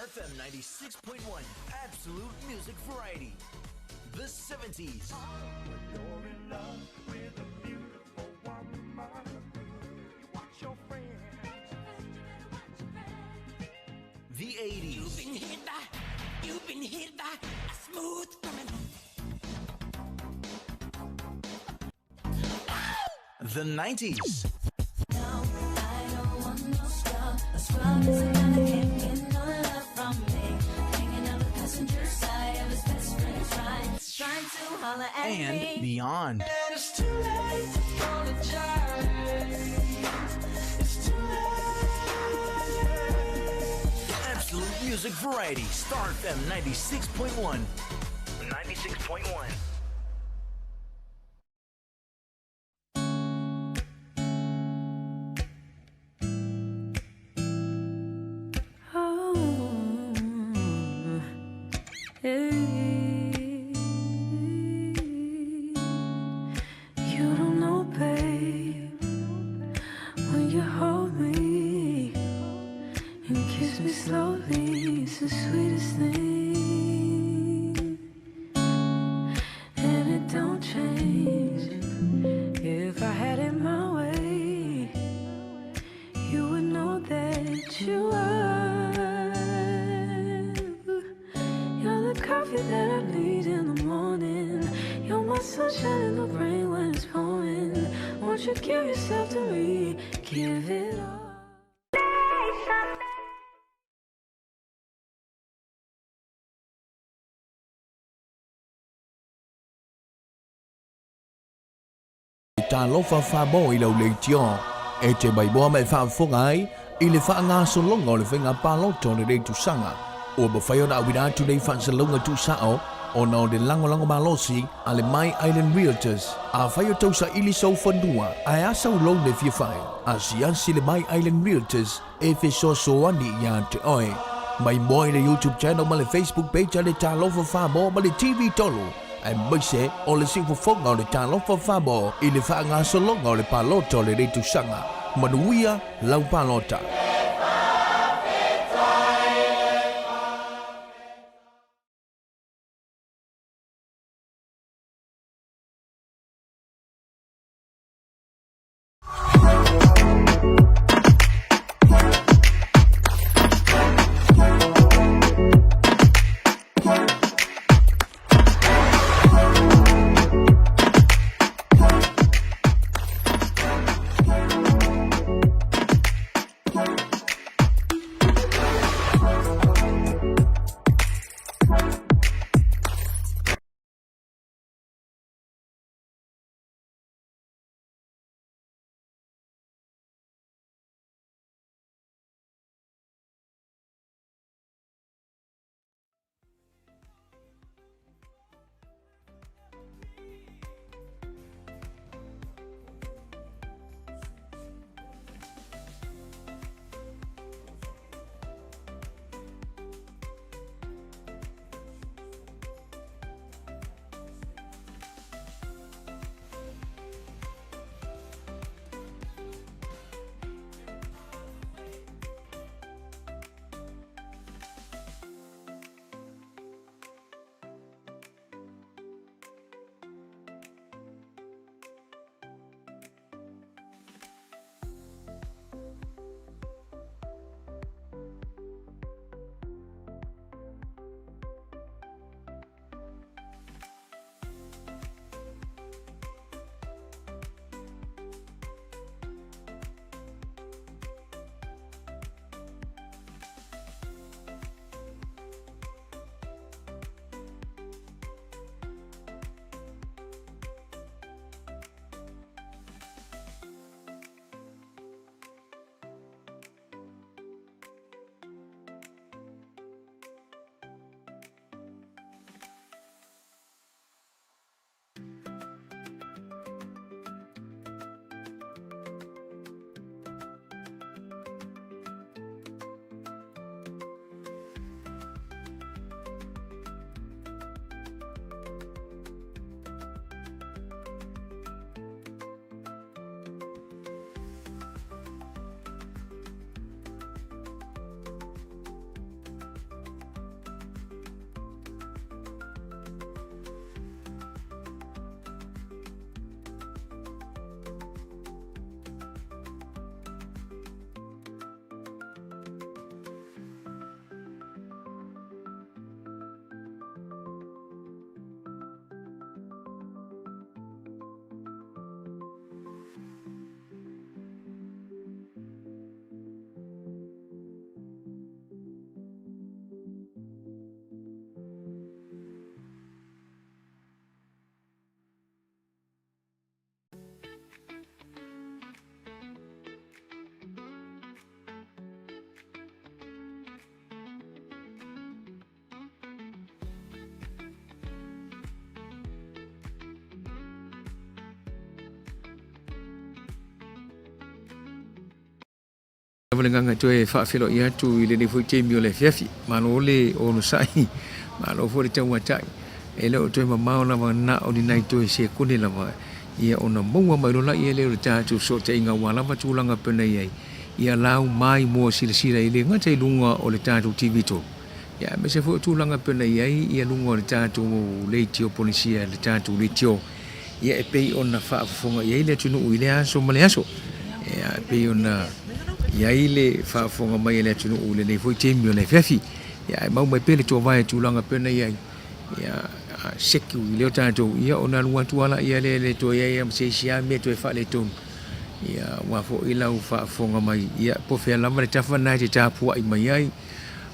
FM 96.1, Absolute Music Variety. The 70s. You're in love with a beautiful woman. You watch your friends. The 80s. You've been hit by, you've been hit by a smooth criminal. The 90s. No, I don't want no scrub. A scrub is a guy that can't get no love from me. Hanging out the passenger side of his best friend's ride, trying to holler at And me. beyond. And it's too late to apologize. It's too late. Absolute Music Variety, Star FM 96.1. 96.1. Oh, hey. You don't know, babe, when you hold me and kiss me slowly, it's the sweetest thing, and it don't change. If I had it my way, you would know that you are. You're the coffee that I need in the morning. You're my sunshine in the rain when it's pouring. Won't you give yourself to me? Give it all. Talofa Fabo i lau leitio. E te maiboa ma e faafofoga ai i le faagasologa o le faiga palota o lenei tausaga. Ua mafai ona auina atu nei faasalalauga tuusao ona o le lagolago malosi a le My Island Realtors. Afai o tausaili sou fanua ae a sau loan e fia fai, asiasi le My Island Realtors e fesoasoani ia te oe. Mai moa i le YouTube channel ma le Facebook page a le Talofa Famo ma le TV Tolu, aemaise o le siufofoga o le Talofa Famo i le faagasologa o le palota o lenei tausaga. Manuia lau palota! Lava le agaga e toe faafeiloai atu i lenei foi taimi o le afiafi. Malo le onosai, malo foi le tauatai. E le o toe mamao lava na o ni nai toe sekone lava ia ona maua mai loa laia lea o le tatou fesootaiga aua lava tulaga pei ona i ai ia lau mai moa silasila e le gata i luga o le tatou TV 3 ia aemaise foi o tulaga pei ona i ai ia luga o le tatou leitio Polenisia le tatou leitio ia e pei ona faafofoga i ai le atunuu i lea aso ma le aso. Ia e pei ona i ai le faafofoga mai a le atunuu i lenei foi taimi o le afiafi. Ia ae mau mai pea le tuavae i tulaga pei ona i ai. Ia seku i lea o tatou, ia ona alu atu lava laia lea e le toe i ai lava ma se isi lava mea toe faaletonu. Ia aua foi lau faafofoga mai, ia po o fea lava le tafa lena e te tapuai mai ai.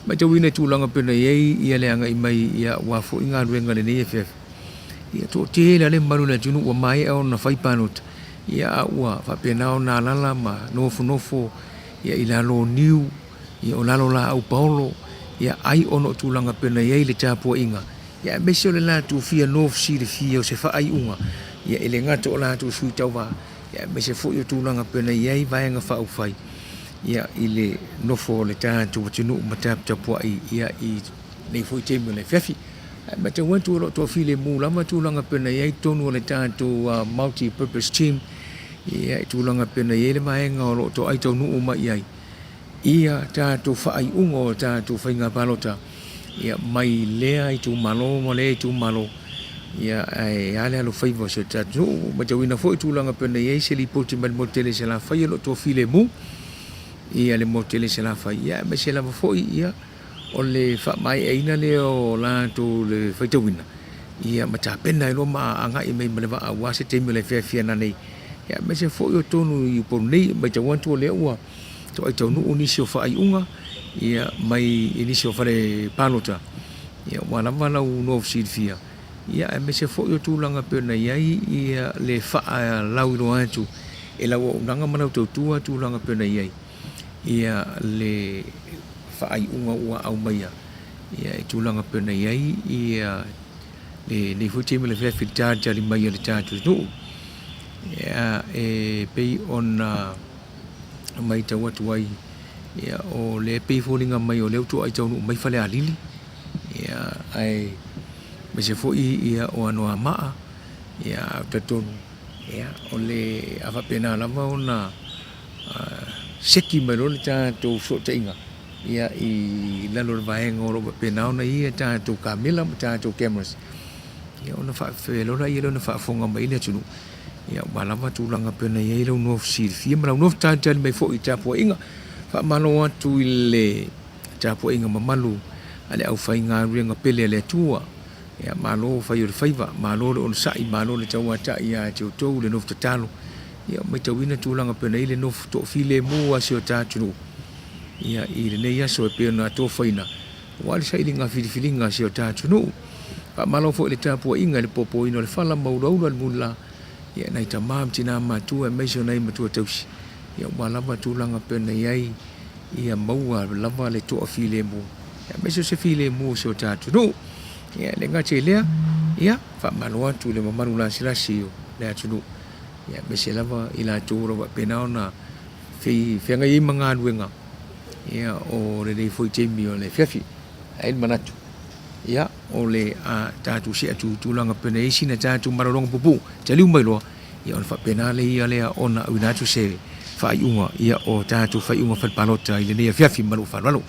Matauina i tulaga pei ona i ai ia le agai mai ia aua foi galuega i lenei afiafi. Ia toatele lava le mamalu o le atunuu ua maea ona fai palota, ia a ua faapena ona alaala ma nofonofo ia i lalo o niu, ia o lalo o laau paolo, ia ai ona o tulaga pei ona i ai le tapuaiga, ia aemaise o le latou fia nofo silafia o se faaiuga, ia e le gata o latou sui tauva, ia aemaise foi o tulaga pei ona i ai Vaega Faaupufai, ia i le nofo o le tatou atunuu ma taputapuai ia i lenei foi taimi o le afiafi. Ae matau atu o lo o toafilemu lava tulaga pei ona i ai totonu o le tatou multi purpose team ia i tulaga pei ona i ai le vaega o lo o toai taunuu mai i ai ia tatou faaiuga o tatou faiga palota ia mai lea itumalo ma lea itumalo ia ae a le alofaiva o si o tatou nuu. Ua matauina foi tulaga pei ona i ai se lipoti mai le motu tele i Salafai o lo o toafilemu ia le motu tele i Salafai ia aemaise lava foi ia o le faamaeaina lea o latou le faitauina ia ma tapena ai loa ma agai mai ma le vaa aua se taimi o le afiafi ana nei ia aemaise foi o totonu i Upolu nei. E matau atu o lea ua toai taunuu nisi o faaiuga ia mai i nisi o fale palota ia ua lava lau nofo silafia ia aemaise foi o tulaga pei ona i ai ia le faalauiloa atu e lau auaunaga ma lau tautua tulaga pei ona i ai ia le faaiuga ua aumaia ia i tulaga pei ona i ai ia lenei foi taimi o le afiafi i le talitali mai a le tatou nuu. Ia e pei ona matau atu ai ia o lea e pei e foliga mai o lea ua toai taunuu mai Falealili ia ae aemaise foi ia o Anoamaa ia ae ou te talitonu ia o le a faapena lava ona seki mai loa le tatou fesootaiga ia i lalo o le vaega o lo o faapena ona i ai tatou kamela ma tatou cameras ia ona faapea loa lea ona faafofoga mai le atunuu ia ua lava tulaga pei ona i ai lau nofo silafia ma lau nofo talitali mai foi i tapuaiga. Faamalo atu i le tapuaiga mamalu a le aufaigaluega pele a le Atua. Ia malo fai o le faiva, malo le onosai, malo le tauatai ia te outou le nofo tatalo. Ia matauina tulaga pei ona i ai le nofo toafilemu a si o ta atunuu ia i lenei aso e pei ona atofaina aua le sailiga filifiliga a si o ta atunuu. Faamalo foi i le tapuaiga i le popoina o le fala ma ulaula o le mulila ia nai tama ma tina matua aemaise o nai matua tausi ia ua lava tulaga pei ona i ai ia maua lava le toafilemu aemaise o se filemu o si o ta atunuu. Ia e le gata i lea, ia faamalo atu i le mamalu lasilasi o le atunuu, ia aemaise lava i latou o lo o faapena ona feagai ai ma galuega ia o lenei foi taimi o le afiafi. E i ai le manatu, ia o le a tatou see atu i tulaga pei ona i ai sina tatou malologa puupuu, taliu mai loa, ia ona faapena lea lea ona auina atu se faaiuga ia o tatou faaiuga fale palota i lenei afiafi ma lou faaaloalo.